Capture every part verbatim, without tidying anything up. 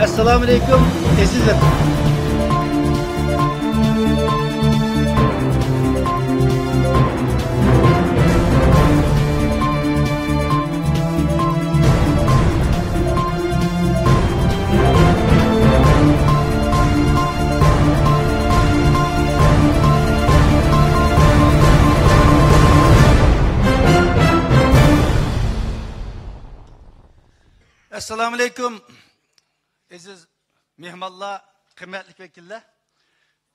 ئەسسالامۇئەلەيكۇم، ئەزىز ۋەتەن. ئەسسالامۇئەلەيكۇم، ئەزىز مېھمانلار، قىممەتلىك ۋەكىللەر.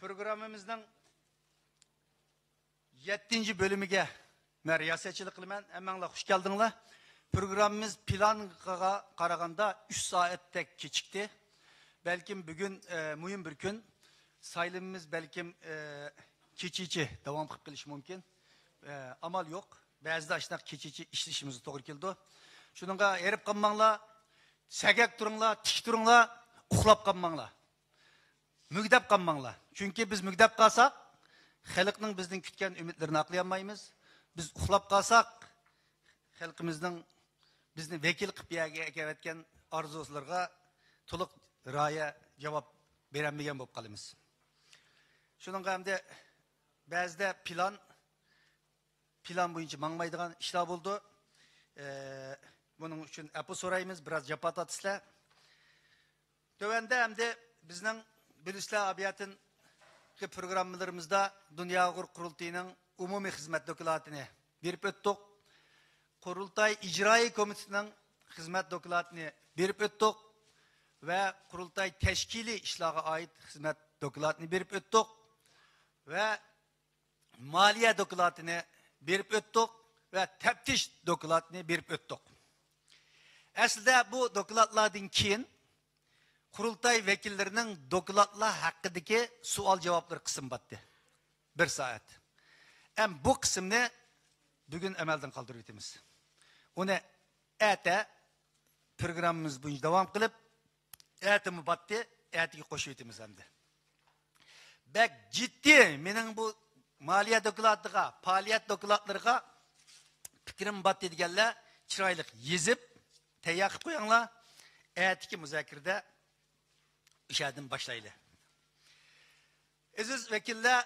پروگراممىمىزنىڭ يەتتىنچى بۆلۈمىگە مەن رىياسەتچىلىك قىلىمەن. ھەممەڭلار خۇش كەلدىڭلار. پروگراممىمىز پىلانغا قارىغاندا ئۈچ سائەتتەك كېچىكتى. بەلكىم بۈگۈن، ئە، مۇھىم بىر كۈن. سايلىمىمىز بەلكىم، ئە، كېچىچە داۋام قىلىپ قېلىشى مۇمكىن. ئە، ئامال يوق. بەزىدە ئاشۇنداق كېچىچە ئىشلىشىمىز توغرا كېلىدۇ. شۇنىڭغا ھېرىپ قالماڭلار. سەگەك تۇرۇڭلار، تىك تۇرۇڭلار، ئۇخلاپ قالماڭلار. مۈگدەپ قالماڭلار. چۈنكى بىز مۈگدەپ قالساق، خەلقنىڭ بىزدىن كۈتكەن ئۈمىدلىرىنى ئاقلىيالمايمىز. بىز ئۇخلاپ قالساق، خەلقىمىزنىڭ بىزنى ۋەكىل قىلىپ يەرگە ئەكەۋەتكەن ئارزۇلىرىغا تولۇق رىئايە، جاۋاب بېرەلمىگەن بولۇپ قالىمىز. شۇنىڭغا ئەمدى بەزىدە پىلان، پىلان بويىچە ماڭمايدىغان ئىشلار بولىدۇ. ئە، بۇنىڭ ئۈچۈن ئەپۇ سورايمىز، بىراز جاپا تارتىسىلەر. تۆۋەندە ئەمدى بىزنىڭ بىلىسىلەر ئابىياتىنقى پروگراممىلىرىمىزدا دۇنيا ئۇيغۇر قۇرۇلتىيىنىڭ ئومۇمىي خىزمەت دوكلاتىنى بېرىپ ئۆتتۇق. قۇرۇلتاي ئىجرائىي كومىتېتىنىڭ خىزمەت دوكلاتىنى بېرىپ ئۆتتۇق ۋە قۇرۇلتاي تەشكىلىي ئىشلارغا ئائىت خىزمەت دوكلاتىنى بېرىپ ئۆتتۇق ۋە مالىيە دوكلاتىنى بېرىپ ئۆتتۇق ۋە تەپتىش دوكلاتىنى بېرىپ ئۆتتۇق. ئەسلىدە بۇ دوكلاتلاردىن كېيىن قۇرۇلتاي ۋەكىللىرىنىڭ دوكلاتلار ھەققىدىكى سوئال جاۋابلىرى قىسمى باتتى. بىر سائەت. ئەم بۇ قىسىمنى بۈگۈن ئەمەلدىن قالدۇرۇپ ئۆتىمىز. ئۇنى ئەتە پروگراممىمىز بويىچە داۋام قىلىپ، ئەتىمۇ باتتى، ئەتىگە قوشۇۋېتىمىز ئەمدى. بەك جىددىي مېنىڭ بۇ مالىيە دوكلاتىغا، پائالىيەت دوكلاتلىرىغا پىكرىم باتتى دېگەنلەر چىرايلىق يېزىپ، تەييار قىلىپ قويۇڭلار. ئەتىكى مۇزاكىرىدە ئىشەدىن باشلايلى. ئەزىز ۋەكىللەر،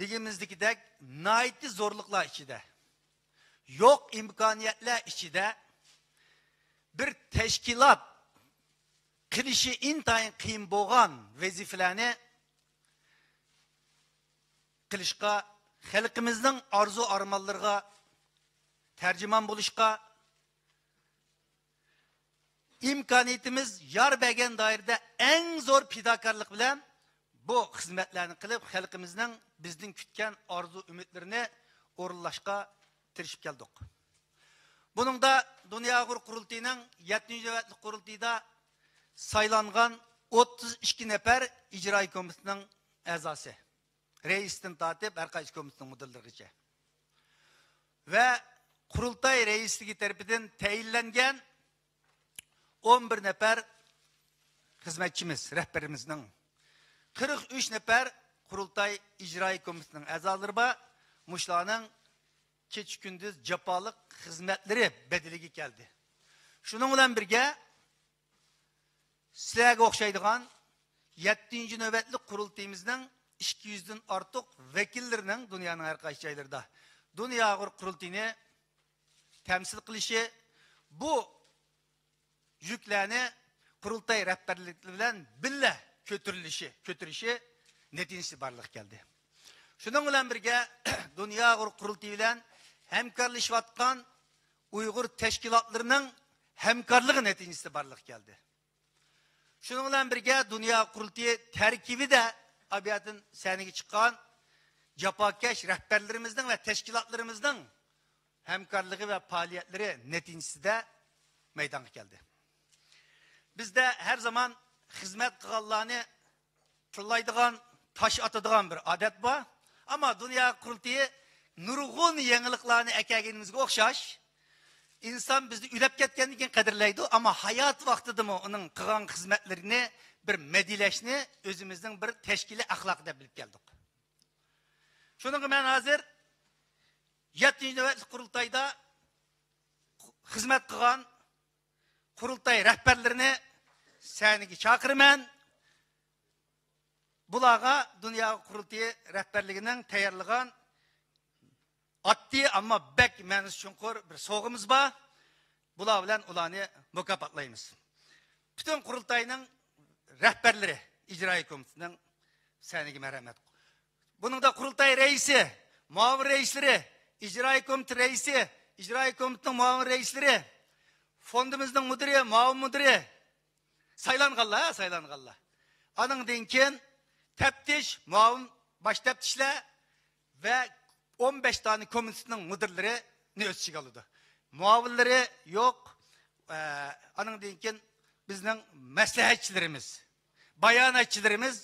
دېگىنىمىزدىكىدەك ناھايىتى زورلۇقلار ئىچىدە، يوق ئىمكانىيەتلەر ئىچىدە بىر تەشكىلات قىلىشى ئىنتايىن قىيىن بولغان ۋەزىپىلەرنى قىلىشقا، خەلقىمىزنىڭ ئارزۇ ئارمانلىرىغا تەرجىمان بولۇشقا، ئىمكانىيىتىمىز يار بەرگەن دائىرىدە ئەڭ زور پىداكارلىق بىلەن بۇ خىزمەتلەرنى قىلىپ، خەلقىمىزنىڭ بىزدىن كۈتكەن ئارزۇ ئۈمىدلىرىنى ئورۇنلاشقا تىرىشىپ كەلدۇق. بۇنىڭدا دۇنيا ئۇيغۇر قۇرۇلتىيىنىڭ يەتتىنچى نۆۋەتلىك قۇرۇلتىيىدا سايلانغان ئوتتۇز ئىككى نەپەر ئىجرائىي كومىتېتنىڭ ئەزاسى، رەئىستىن تارتىپ ھەر قايسى كومىتېتنىڭ مۇدىرلىرىغىچە ۋە قۇرۇلتاي رەئىسلىكى تەرىپىدىن تەيىنلەنگەن ئون بىر نەپەر خىزمەتچىمىز، رەھبىرىمىزنىڭ، قىرىق ئۈچ نەپەر قۇرۇلتاي ئىجرائىي كومىتېتىنىڭ ئەزالىرى بار. مۇشۇلارنىڭ كېچە-كۈندۈز جاپالىق خىزمەتلىرى بەدىلىگە كەلدى. شۇنىڭ بىلەن بىرگە، سىلەرگە ئوخشايدىغان يەتتىنچى نۆۋەتلىك قۇرۇلتىيىمىزنىڭ ئىككى يۈزدىن ئارتۇق ۋەكىللىرىنىڭ دۇنيانىڭ ھەر قايسى جايلىرىدا دۇنيا ئۇيغۇر قۇرۇلتىيىنى تەمسىل قىلىشى، بۇ يۈكلەرنى قۇرۇلتاي رەھبەرلىكى بىلەن بىللە كۆتۈرۈلۈشى، كۆتۈرۈشى نەتىجىسى بارلىققا كەلدى. شۇنىڭ بىلەن بىرگە، دۇنيا ئۇيغۇر قۇرۇلتىيى بىلەن ھەمكارلىشىۋاتقان ئۇيغۇر تەشكىلاتلىرىنىڭ ھەمكارلىقى نەتىجىسىدە بارلىققا كەلدى. شۇنىڭ بىلەن بىرگە، دۇنيا قۇرۇلتىيى تەركىبىدە ئابىيادىن سەھنىگە چىققان جاپاكەش رەھبەرلىرىمىزنىڭ ۋە تەشكىلاتلىرىمىزنىڭ ھەمكارلىقى ۋە پائالىيەتلىرى نەتىجىسىدە مەيدانغا كەلدى. بىزدە ھەر زامان خىزمەت قىلغانلارنى تىللايدىغان، تاش ئاتىدىغان بىر ئادەت بار. ئەمما دۇنيا قۇرۇلتىيى نۇرغۇن يېڭىلىقلارنى ئەكەلگىنىمىزگە ئوخشاش، ئىنسان بىزنى ئۆلۈپ كەتكەندىن كېيىن قەدىرلەيدۇ، ئەمما ھايات ۋاقتىدىمۇ ئۇنىڭ قىلغان خىزمەتلىرىنى بىر مەدھىيەلەشنى ئۆزىمىزنىڭ بىر تەشكىلىي ئەخلاقى دەپ بىلىپ كەلدۇق. شۇنىڭغا مەن ھازىر يەتتىنچى نۆۋەتلىك قۇرۇلتايدا خىزمەت قىلغان، قۇرۇلتاي رەھبەرلىرىنى سەھنىگە چاقىرىمەن. بۇلارغا دۇنيا قۇرۇلتىيى رەھبەرلىكىنىڭ تەييارلىغان ئاددىي، ئەمما بەك مەنىسى چوڭقۇر بىر سوۋغىمىز بار. بۇلار بىلەن ئۇلارنى مۇكاپاتلايمىز. پۈتۈن قۇرۇلتاينىڭ رەھبەرلىرى، ئىجرائىي كومىتېتنىڭ سەھنىگە مەرھەمەت. بۇنىڭدا قۇرۇلتاي رەئىسى، مۇئاۋىن رەئىسلىرى، ئىجرائىي كومىتېت رەئىسى، ئىجرائىي كومىتېتنىڭ مۇئاۋىن رەئىسلىرى، فوندىمىزنىڭ مۇدىرى، مۇئاۋىن مۇدىرى، سايلانغانلار، سايلانغانلار. ئانىڭدىن كېيىن تەپتىش، مۇئاۋىن باش تەپتىشلەر ۋە ئون بەش دانە كومىتېتنىڭ مۇدىرلىرىنى ئۆز ئىچىگە ئالىدۇ. مۇئاۋىنلىرى يوق. ئە، ئانىڭدىن كېيىن بىزنىڭ مەسلىھەتچىلىرىمىز، باياناتچىلىرىمىز،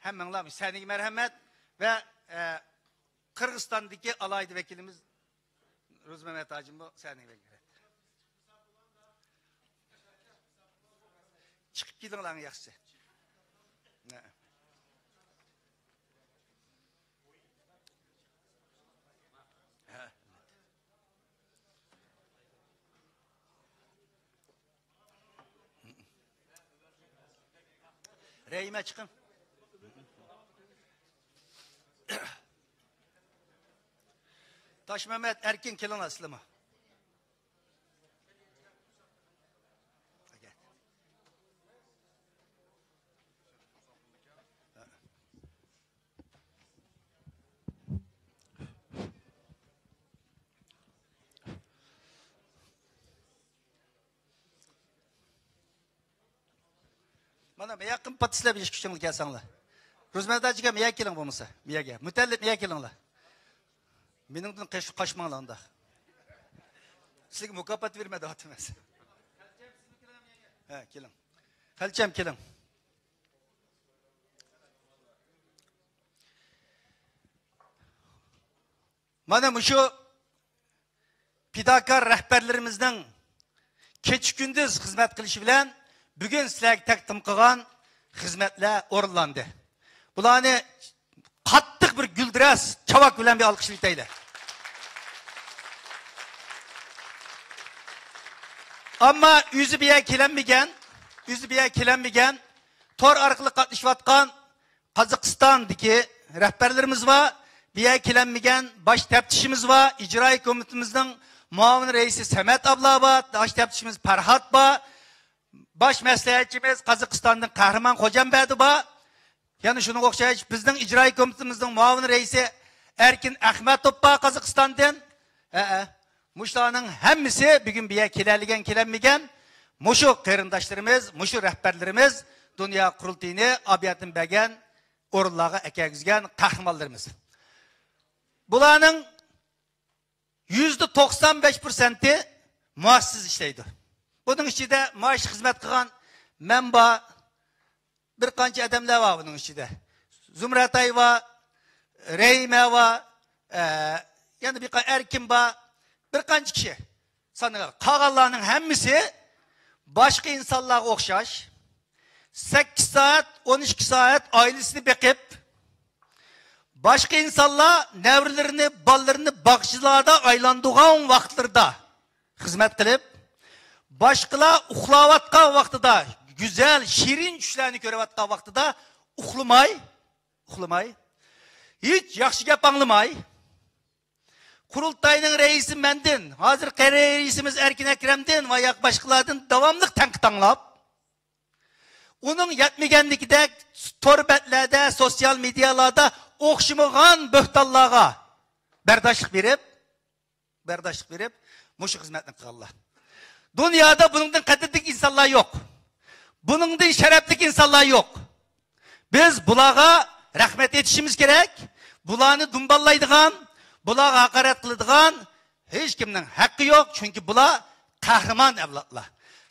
ھەممىڭلار سەھنىگە مەرھەمەت ۋە، ئە، قىرغىزىستاندىكى ئالاھىدە ۋەكىلىمىز رۇزمەمەت ھاجىممۇ سەھنىگە مەرھەمەت. چىقىپ كېلىڭلار ئەڭ ياخشىسى. رەھىمە چىقىڭ. تاشمەمەت، ئەركىن، كېلىڭلار سىلەرمۇ. مانا، مۇياققا پاتىسىلەپ ئىش كۈچۈڭلار كەلسەڭلار. رۇزمەت ھاجىگە مۇياققا كېلىڭ بولمىسا. مۇياققا. مۇتەللىپ مۇياققا كېلىڭلار. مېنىڭدىن قېش-، قاچماڭلار ئۇنداق. سىزگە مۇكاپات بېرىمەن دەۋاتىمەن. ھە، كېلىڭ. خەلچەم، كېلىڭ. مانا مۇشۇ پىداكار رەھبەرلىرىمىزنىڭ كېچە-كۈندۈز خىزمەت قىلىشى بىلەن بۈگۈن سىلەرگە تەقدىم قىلغان خىزمەتلەر ئورۇنلاندى. بۇلارنى قاتتىق بىر گۈلدۈرەس چاۋاك بىلەن بىر ئالقىشلاۋېتەيلى. ئەمما ئۆزى بۇ يەرگە كېلەلمىگەن، ئۆزى بۇ يەرگە كېلەلمىگەن، تور ئارقىلىق قاتنىشىۋاتقان قازاقىستاندىكى رەھبەرلىرىمىز بار، بۇ يەرگە كېلەلمىگەن باش تەپتىشىمىز بار، ئىجرائىي كومىتېتىمىزنىڭ مۇئاۋىن رەئىسى سەمەت ئابلا بار، باش تەپتىشىمىز پەرھات بار، باش مەسلىھەتچىمىز قازاقىستاندىن قەھرىمان خوجامبەردى بار. يەنە شۇنىڭغا ئوخشاش بىزنىڭ ئىجرائىي كومىتېتىمىزنىڭ مۇئاۋىن رەئىسى ئەركىن ئەخمەتوف بار قازاقىستاندىن. ھەئە. مۇشۇلارنىڭ ھەممىسى بۈگۈن بۇ يەرگە كېلەلىگەن، كېلەلمىگەن مۇشۇ قېرىنداشلىرىمىز، مۇشۇ رەھبەرلىرىمىز، دۇنيا قۇرۇلتىيىنى ئابىيەتىن بەرگەن، ئورۇنلارغا ئەكەلگۈزگەن قەھرىمانلىرىمىز. بۇلارنىڭ يۈزدە توقسان بەش پىرسەنتى مائاشسىز ئىشلەيدۇ. بۇنىڭ ئىچىدە مائاشلىق خىزمەت قىلغان مەن بار، بىر قانچە ئادەملەر بار بۇنىڭ ئىچىدە. زۇمرەتئاي بار، رەھىمە بار، ئە، يەنە بىر قا-، ئەركىن بار، بىر قانچە كىشى سانىغا. قالغانلارنىڭ ھەممىسى باشقا ئىنسانلارغا ئوخشاش سەككىز سائەت، ئون ئىككى سائەت ئائىلىسىنى بېقىپ، باشقا ئىنسانلار نەۋرىلىرىنى، بالىلىرىنى باغچىلاردا ئايلاندۇرغان ۋاقىتلىرىدا خىزمەت قىلىپ، باشقىلار ئۇخلاۋاتقان ۋاقتىدا، گۈزەل، شېرىن چۈشلەرنى كۆرۈۋاتقان ۋاقتىدا ئۇخلىماي، ئۇخلىماي، ھېچ ياخشى گەپ ئاڭلىماي، قۇرۇلتاينىڭ رەئىسى مەندىن، ھازىرقى رەئىسىمىز ئەركىن ئەكرەمدىن ۋە ياكى باشقىلاردىن داۋاملىق تەنقىد ئاڭلاپ، ئۇنىڭ يەتمىگەنلىكىدەك تور بەتلەردە، سوتسىيال مېدىيالاردا ئوخشىمىغان بۆھتانلارغا بەرداشلىق بېرىپ، بەرداشلىق بېرىپ، مۇشۇ خىزمەتنى قىلغانلار. دۇنيادا بۇنىڭدىن قەدىرلىك ئىنسانلار يوق. بۇنىڭدىن شەرەپلىك ئىنسانلار يوق. بىز بۇلارغا رەھمەت ئېيتىشىمىز كېرەك. بۇلارنى دۇمباللايدىغان، بۇلارغا ھاقارەت قىلىدىغان ھېچكىمنىڭ ھەققى يوق، چۈنكى بۇلار قەھرىمان ئەۋلادلار.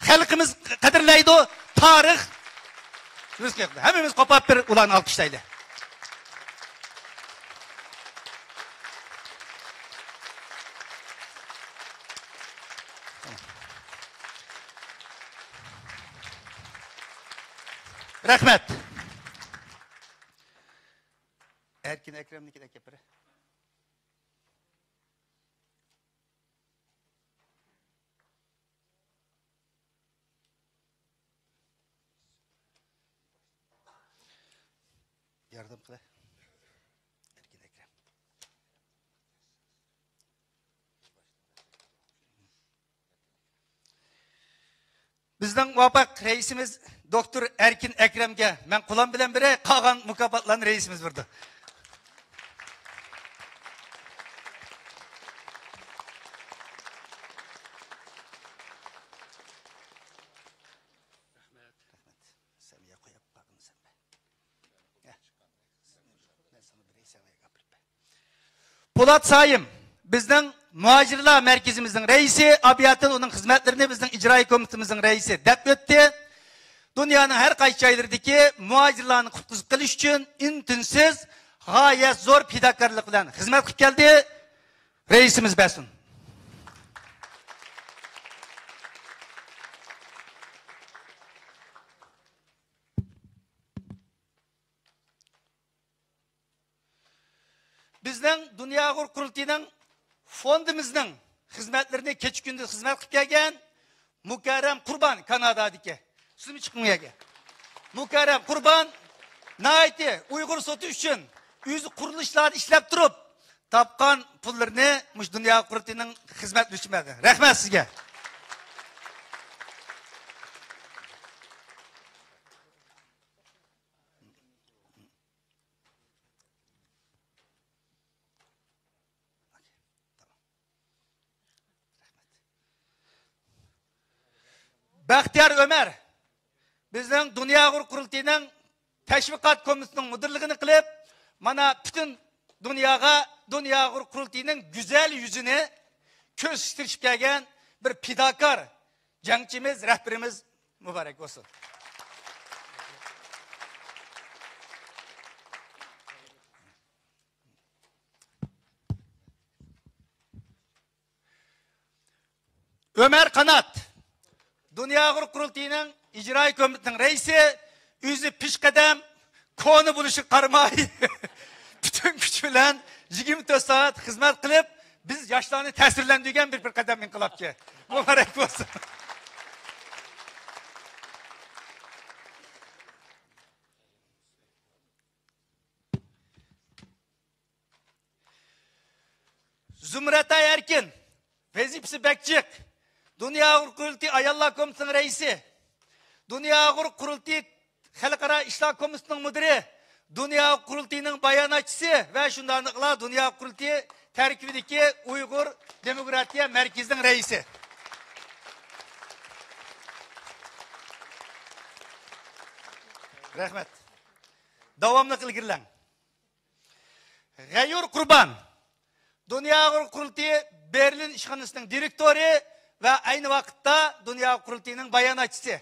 خەلقىمىز قەدىرلەيدۇ، تارىخ. ھەممىمىز قوپاپ بىر ئۇلارنى ئالقىشلايلى. رەھمەت. ئەركىن ئەكرەمنىڭكىنى ئەكەپ بېرە. ياردەم قىلە. ئەركىن ئەكرەم. بىزنىڭ مۇۋاپىق رەئىسىمىز دوكتور ئەركىن ئەكرەمگە مەن قولۇم بىلەن بېرەي، قالغان مۇكاپاتلارنى رەئىسىمىز بېرىدۇ. رەھمەت. رەھمەت. سەن ياققا ياپ قالغىن سەن بە. پولات سايىم، بىزنىڭ مۇھاجىرلار مەركىزىمىزنىڭ رەئىسى، ئابىياتىن ئۇنىڭ خىزمەتلىرىنى بىزنىڭ ئىجرائىي كومىتېتىمىزنىڭ رەئىسى دەپ ئۆتتى. دۇنيانىڭ ھەر قايسى جايلىرىدىكى مۇھاجىرلارنى قۇتقۇزۇپ قېلىش ئۈچۈن ئۈن-تىنسىز، غايەت زور پىداكارلىق بىلەن خىزمەت قىلىپ كەلدى. رەئىسىمىز بەرسۇن. بىزنىڭ دۇنيا ئۇيغۇر قۇرۇلتىيىنىڭ فوندىمىزنىڭ خىزمەتلىرىنى كېچە-كۈندۈز خىزمەت قىلىپ كەلگەن مۇكەررەم قۇربان، كانادادىكى. سىزمۇ چىقىڭ يەرگە. مۇكەررەم قۇربان ناھايىتى ئۇيغۇر سوتى ئۈچۈن ئۆزى قۇرۇلۇشلاردا ئىشلەپ تۇرۇپ، تاپقان پۇللىرىنى مۇشۇ دۇنيا قۇرۇلتىيىنىڭ خىزمەتلىرى ئۈچۈن بەردى. رەھمەت سىزگە. بەختىيار ئۆمەر، بىزنىڭ دۇنيا ئۇيغۇر قۇرۇلتىيىنىڭ تەشۋىقات كومىتېتىنىڭ مۇدىرلىقىنى قىلىپ، مانا پۈتۈن دۇنياغا دۇنيا ئۇيغۇر قۇرۇلتىيىنىڭ گۈزەل يۈزىنى كۆرسىتىشكە تىرىشىپ كەلگەن بىر پىداكار جەڭچىمىز، رەھبىرىمىز مۇبارەك بولسۇن. ئۆمەر قانات، دۇنيا ئۇيغۇر قۇرۇلتىيىنىڭ ئىجرائىي كومىتېتىنىڭ رەئىسى، ئۆزى پېشقەدەم، كونا بولۇشىغا قارىماي، پۈتۈن كۈچى بىلەن يىگىرمە تۆت سائەت خىزمەت قىلىپ، بىز ياشلارنى تەسىرلەندۈرگەن بىر، بىر قەدەم ئىنقىلابچى. مۇبارەك بولسۇن. زۇمرەتئاي ئەركىن، ۋەزىپىسى بەك جىق. دۇنيا ئۇيغۇر قۇرۇلتىيى ئاياللار كومىتېتىنىڭ رەئىسى، دۇنيا ئۇيغۇر قۇرۇلتىيى خەلقئارا ئىشلار كومىتېتىنىڭ مۇدىرى، دۇنيا ئۇيغۇر قۇرۇلتىيىنىڭ باياناتچىسى ۋە شۇنداقلا دۇنيا ئۇيغۇر قۇرۇلتىيى تەركىبىدىكى ئۇيغۇر دېموكراتىيە مەركىزىنىڭ رەئىسى. رەھمەت. داۋاملىق ئىلگىرىلەڭ. غەيۇر قۇربان، دۇنيا ئۇيغۇر قۇرۇلتىيى بېرلىن ئىشخانىسىنىڭ دىرېكتورى ۋە ئەينى ۋاقىتتا دۇنيا ئۇيغۇر قۇرۇلتىيىنىڭ باياناتچىسى.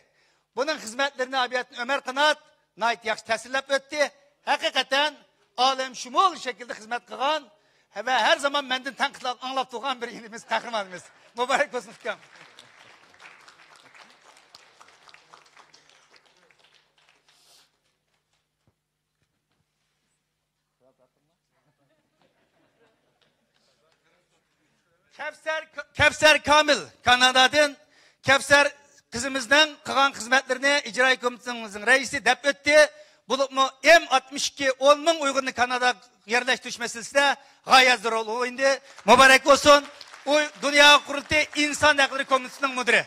بۇنىڭ خىزمەتلىرىنى ئابىيەتتىن ئۆمەر قانات ناھايىتى ياخشى تەسۋىرلەپ ئۆتتى. ھەقىقەتەن ئالەمشۇمۇل شەكىلدە خىزمەت قىلغان ۋە ھەر زامان مەندىن تەنقىدلەرنى ئاڭلاپ تۇرغان بىر ئىنىمىز، قەھرىمانىمىز. مۇبارەك بولسۇن ئۇكام. كەۋسەر، كەۋسەر كامىل، كانادادىن. كەۋسەر قىزىمىزنىڭ قىلغان خىزمەتلىرىنى ئىجرائىي كومىتېتىمىزنىڭ رەئىسى دەپ ئۆتتى. بولۇپمۇ ئېم ئاتمىش ئىككى، ئون مىڭ ئۇيغۇرنى كاناداغا يەرلەشتۈرۈش مەسىلىسىدە غايەت زور رول ئوينىدى. مۇبارەك بولسۇن. ئۇ دۇنيا قۇرۇلتىيى ئىنسان ھەقلىرى كومىتېتىنىڭ مۇدىرى.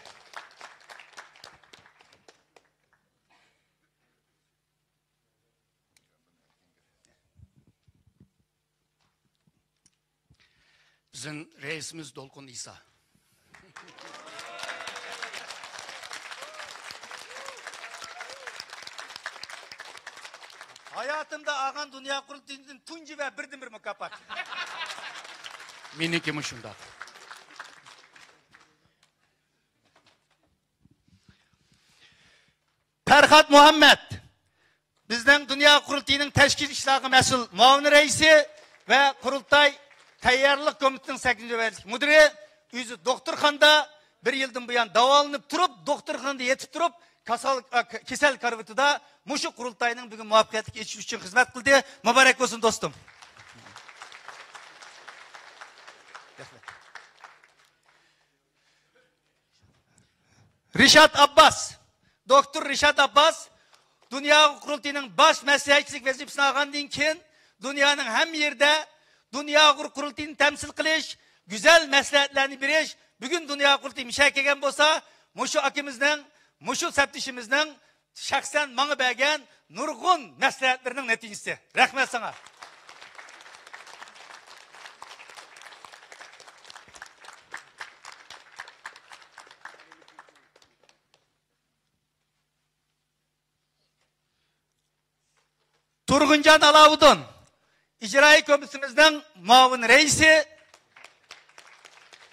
بىزنىڭ رەئىسىمىز دولقۇن ئىسا. ھاياتىمدا ئالغان دۇنيا قۇرۇلتىيىدىن تۇنجى ۋە بىردىنبىر مۇكاپات. مېنىڭكىمۇ شۇنداق. پەرھات مۇھەممەد، بىزنىڭ دۇنيا قۇرۇلتىيىنىڭ تەشكىل ئىشلارغا مەسئۇل مۇئاۋىن رەئىسى ۋە قۇرۇلتاي تەييارلىق كومىتېتىنىڭ سەككىزىنچى نۆۋەتلىك مۇدىرى، ئۆزى دوختۇرخانىدا بىر يىلدىن بۇيان داۋالىنىپ تۇرۇپ، دوختۇرخانىدا يېتىپ تۇرۇپ، كاسال-، ئا، ك-، كېسەل كارىۋىتىدا مۇشۇ قۇرۇلتاينىڭ بۈگۈن مۇۋەپپەقىيەتلىك ئېچىلىشى ئۈچۈن خىزمەت قىلدى. مۇبارەك بولسۇن، دوستۇم. رىشات ئابباس، دوكتور رىشات ئابباس، دۇنيا قۇرۇلتىيىنىڭ باش مەسلىھەتچىلىك ۋەزىپىسىنى ئالغاندىن كېيىن، دۇنيانىڭ ھەممە يېرىدە دۇنيا قۇرۇلتىيىنى تەمسىل قىلىش، گۈزەل مەسلىھەتلەرنى بېرىش، بۈگۈن دۇنيا قۇرۇلتىيى مۇشۇ يەرگە كەلگەن بولسا، مۇشۇ ئاكىمىزنىڭ، مۇشۇ سەپدىشىمىزنىڭ شەخسەن ماڭا بەرگەن نۇرغۇن مەسلىھەتلىرىنىڭ نەتىجىسى. رەھمەت ساڭا. تۇرغۇنجان ئالاۋۇدۇن، ئىجرائىي كومىتېتىمىزنىڭ مۇئاۋىن رەئىسى،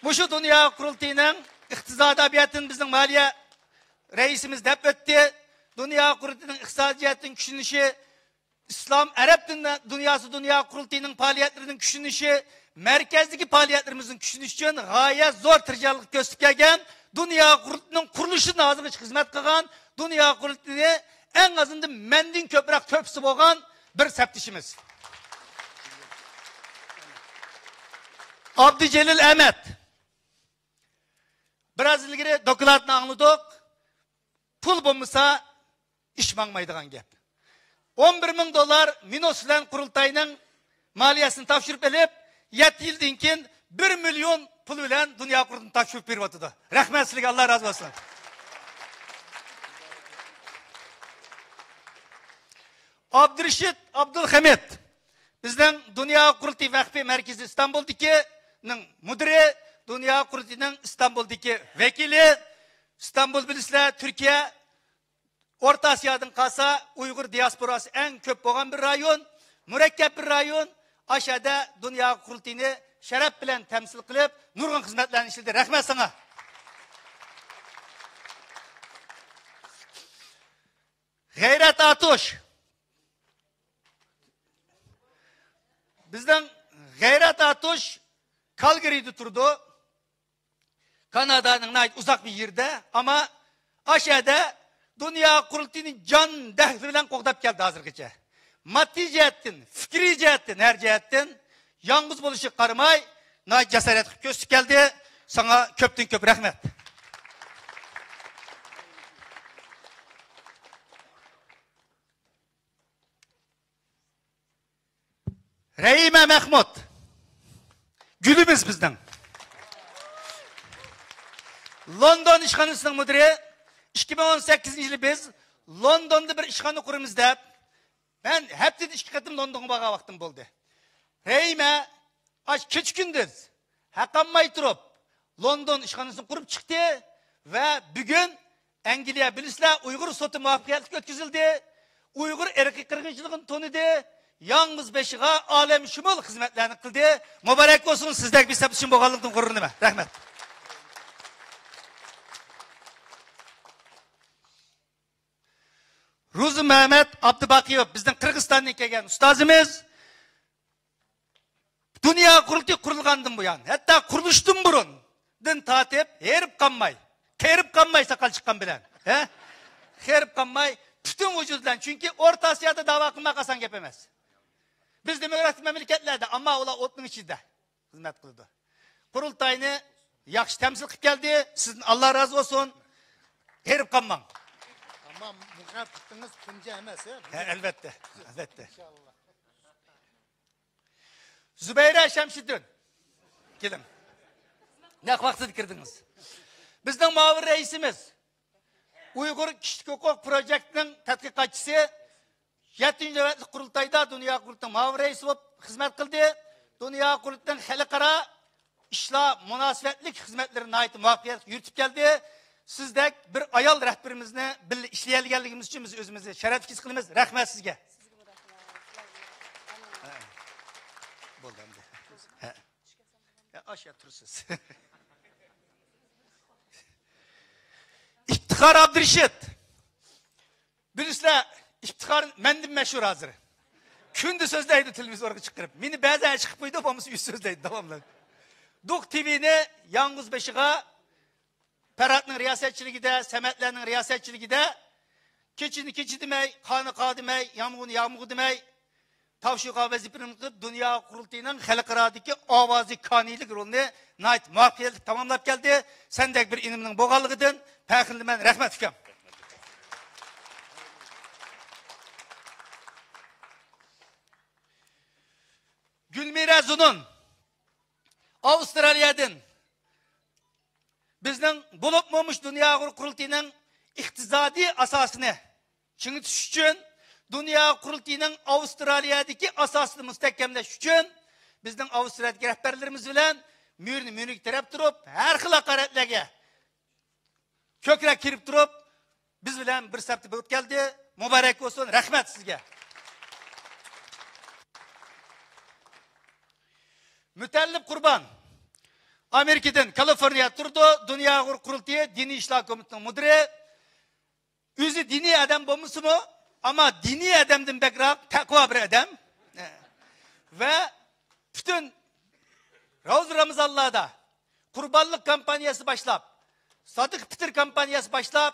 مۇشۇ دۇنيا قۇرۇلتىيىنىڭ ئىقتىسادىي جەھەتتىن بىزنىڭ مالىيە رەئىسىمىز دەپ ئۆتتى. دۇنيا قۇرۇلتىيىنىڭ ئىقتىسادىي جەھەتتىن كۈچلىنىشى، ئىسلام ئەرەب دىنى دۇنياسى دۇنيا قۇرۇلتىيىنىڭ پائالىيەتلىرىنىڭ كۈچلىنىشى، مەركەزدىكى پائالىيەتلىرىمىزنىڭ كۈچلىنىشى ئۈچۈن غايەت زور تىرىشچانلىق كۆرسىتىپ كەلگەن، دۇنيا قۇرۇلتىيىنىڭ قۇرۇلۇشىدىن ھازىرغىچە خىزمەت قىلغان، دۇنيا قۇرۇلتىيىنى ئەڭ ئازىندا مەندىن كۆپرەك تۆھپىسى بولغان بىر سەپدىشىمىز. ئابدۇجېلىل ئەمەت. بىراز ئىلگىرى دوكلاتنى ئاڭلىدۇق. پۇل بولمىسا، ئىش ماڭمايدىغان گەپ. ئون بىر مىڭ دوللار مىنۇس بىلەن قۇرۇلتاينىڭ مالىيەسىنى تاپشۇرۇپ ئېلىپ، يەتتە يىلدىن كېيىن بىر مىليون پۇل بىلەن دۇنيا قۇرۇلتىيىنى تاپشۇرۇپ بېرىۋاتىدۇ. رەھمەت سىلىگە، ئاللا رازى بولسۇن. ئابدۇرېشىت ئابدۇلخەمىت، بىزنىڭ دۇنيا قۇرۇلتىيى ۋەقپى مەركىزى ئىستانبۇلدىكىنىڭ مۇدىرى، دۇنيا قۇرۇلتىيىنىڭ ئىستانبۇلدىكى ۋەكىلى. ئىستانبۇل، بىلىسىلەر، تۈركىيە، ئورتا ئاسىيادىن قالسا ئۇيغۇر دىياسپوراسى ئەڭ كۆپ بولغان بىر رايون، مۇرەككەپ بىر رايون. ئاشۇ يەردە دۇنيا قۇرۇلتىيىنى شەرەپ بىلەن تەمسىل قىلىپ، نۇرغۇن خىزمەتلەرنى ئىشلىدى. رەھمەت ساڭا. غەيرەت ئاتۇش. بىزنىڭ غەيرەت ئاتۇش كالگىرىدا تۇرىدۇ. كانادانىڭ ناھايىتى ئۇزاق بىر يېرىدە، ئەمما ئاشۇ يەردە دۇنيا قۇرۇلتىيىنى جان دەھلى بىلەن قوغداپ كەلدى ھازىرغىچە. ماددىي جەھەتتىن، پىكرىي جەھەتتىن، ھەر جەھەتتىن يالغۇز بولۇشىغا قارىماي، ناھايىتى جاسارەت قىلىپ كۆرسىتىپ كەلدى. ساڭا كۆپتىن كۆپ رەھمەت. رەھىمە مەخمۇت، گۈلىمىز بىزنىڭ. لوندون ئىشخانىسىنىڭ مۇدىرى. ئىككى مىڭ ئون سەككىزىنچى يىلى بىز لوندوندا بىر ئىشخانا قۇرىمىز دەپ، مەن ھەپتىدە ئىككى قېتىم لوندونغا بارغان ۋاقتىم بولدى. رەھىمە ئاش كېچە كۈندۈز ھەقالماي تۇرۇپ، لوندون ئىشخانىسىنى قۇرۇپ چىقتى ۋە بۈگۈن ئەنگلىيە، بىلىسىلەر، ئۇيغۇر سوتى مۇۋەپپەقىيەتلىك ئۆتكۈزۈلدى. ئۇيغۇر ئىرقىي قىرغىنچىلىقىنى تونىدى. يالغۇز بېشىغا ئالەمشۇمۇل خىزمەتلەرنى قىلدى. مۇبارەك بولسۇن، سىزدەك بىر سەپدىشىم بولغانلىقىدىن غۇرۇرلىنىمەن. رەھمەت. روزى مەمەت ئابدۇباقىيېۋ، بىزنىڭ قىرغىزىستاندىن كەلگەن ئۇستازىمىز. دۇنيا قۇرۇلتىيى قۇرۇلغاندىن بۇيان، ھەتتا قۇرۇلۇشتىن بۇرۇندىن تارتىپ ھېرىپ قالماي، قېرىپ قالماي ساقال چىققان بىلەن، ھە؟ قېرىپ قالماي، پۈتۈن ۋۇجۇدى بىلەن، چۈنكى ئورتا ئاسىيادا داۋا قىلماق ئاسان گەپ ئەمەس. بىز دېموكراتىك مەملىكەتلەردە، ئەمما ئۇلار ئوتنىڭ ئىچىدە خىزمەت قىلىدۇ. قۇرۇلتاينى ياخشى تەمسىل قىلىپ كەلدى. سىزدىن ئاللا رازى بولسۇن. ھېرىپ قالماڭ. ئەمما مۇقەددىتىڭىز تۇنجى ئەمەس، ھە؟ ھە، ئەلۋەتتە، ئەلۋەتتە. ئىنشاللا. زۇبەيرە شەمشىدىن، كېلىڭ. نەق ۋاقتىدا كىردىڭىز. بىزنىڭ مۇئاۋىن رەئىسىمىز، ئۇيغۇر كىشىلىك ھوقۇق پروجېكتىنىڭ تەتقىقاتچىسى، يەتتىنچى نۆۋەتلىك قۇرۇلتايدا دۇنيا قۇرۇلتىيىنىڭ مۇئاۋىن رەئىسى بولۇپ خىزمەت قىلدى. دۇنيا قۇرۇلتىيىنىڭ خەلقئارا ئىشلار مۇناسىۋەتلىك خىزمەتلىرىنى ناھايىتى مۇۋەپپەقىيەتلىك يۈرۈتۈپ كەلدى. سىزدەك بىر ئايال رەھبىرىمىزنى بىللە ئىشلىيەلىگەنلىكىمىز ئۈچۈن بىز ئۆزىمىزنى شەرەپلىك ھېس قىلىمىز. رەھمەت سىزگە. بولدى ئەمدى. ھە. يا، ئاشۇ يەردە تۇرىسىز. ئىپتىخار ئابدۇرېشىت. بىلىسىلەر، ئىپتىخار مەندىن مەشھۇر ھازىر. كۈندە سۆزلەيدۇ تېلېۋىزورغا چىقىرىپ. مېنى بەزەن چىقىپ قويىدۇ، بولمىسا ئۆزى سۆزلەيدۇ داۋاملىق. دوق تىۋىنى يالغۇز بېشىغا پەرھاتنىڭ رىياسەتچىلىكىدە، سەمەتلەرنىڭ رىياسەتچىلىكىدە كېچىنى كېچە دېمەي، قارنى قار دېمەي، يامغۇرنى يامغۇر دېمەي، تاۋشۇغا ۋەزىپىنى قىلىپ، دۇنيا قۇرۇلتىيىنىڭ خەلقئارادىكى ئاۋازى كانىيلىك رولىنى ناھايىتى مۇۋەپپەقىيەتلىك تاماملاپ كەلدى. سەندەك بىر ئىنىمنىڭ بولغانلىقىدىن پەخىرلىنىمەن. رەھمەت، ئۇكام. مەزۇنۇن ئاۋسترالىيەدىن بىزنىڭ، بولۇپمۇ مۇشۇ دۇنيا ئۇيغۇر قۇرۇلتىيىنىڭ ئىقتىسادىي ئاساسىنى چىڭىتىش ئۈچۈن، دۇنيا قۇرۇلتىيىنىڭ ئاۋسترالىيەدىكى ئاساسىنى مۇستەھكەملەش ئۈچۈن بىزنىڭ ئاۋسترالىيەدىكى رەھبەرلىرىمىز بىلەن مۈرىنى مۈرىگە تىرەپ تۇرۇپ، ھەر خىل ھاقارەتلەرگە كۆكرەك كېرىپ تۇرۇپ، بىز بىلەن بىر سەپتە بولۇپ كەلدى. مۇبارەك بولسۇن، رەھمەت سىزگە. مۇتەللىپ قۇربان ئامېرىكىدىن، كالىفورنىيەدە تۇرىدۇ، دۇنيا ئۇيغۇر قۇرۇلتىيى دىنىي ئىشلار كومىتېتىنىڭ مۇدىرى. ئۆزى دىنىي ئادەم بولمىسىمۇ، ئەمما دىنىي ئادەمدىن بەكرەك تەقۋا بىر ئادەم. ۋە پۈتۈن روزا رامىزانلاردا قۇربانلىق كامپانىيەسى باشلاپ، سادىقە پىتىر كامپانىيەسى باشلاپ،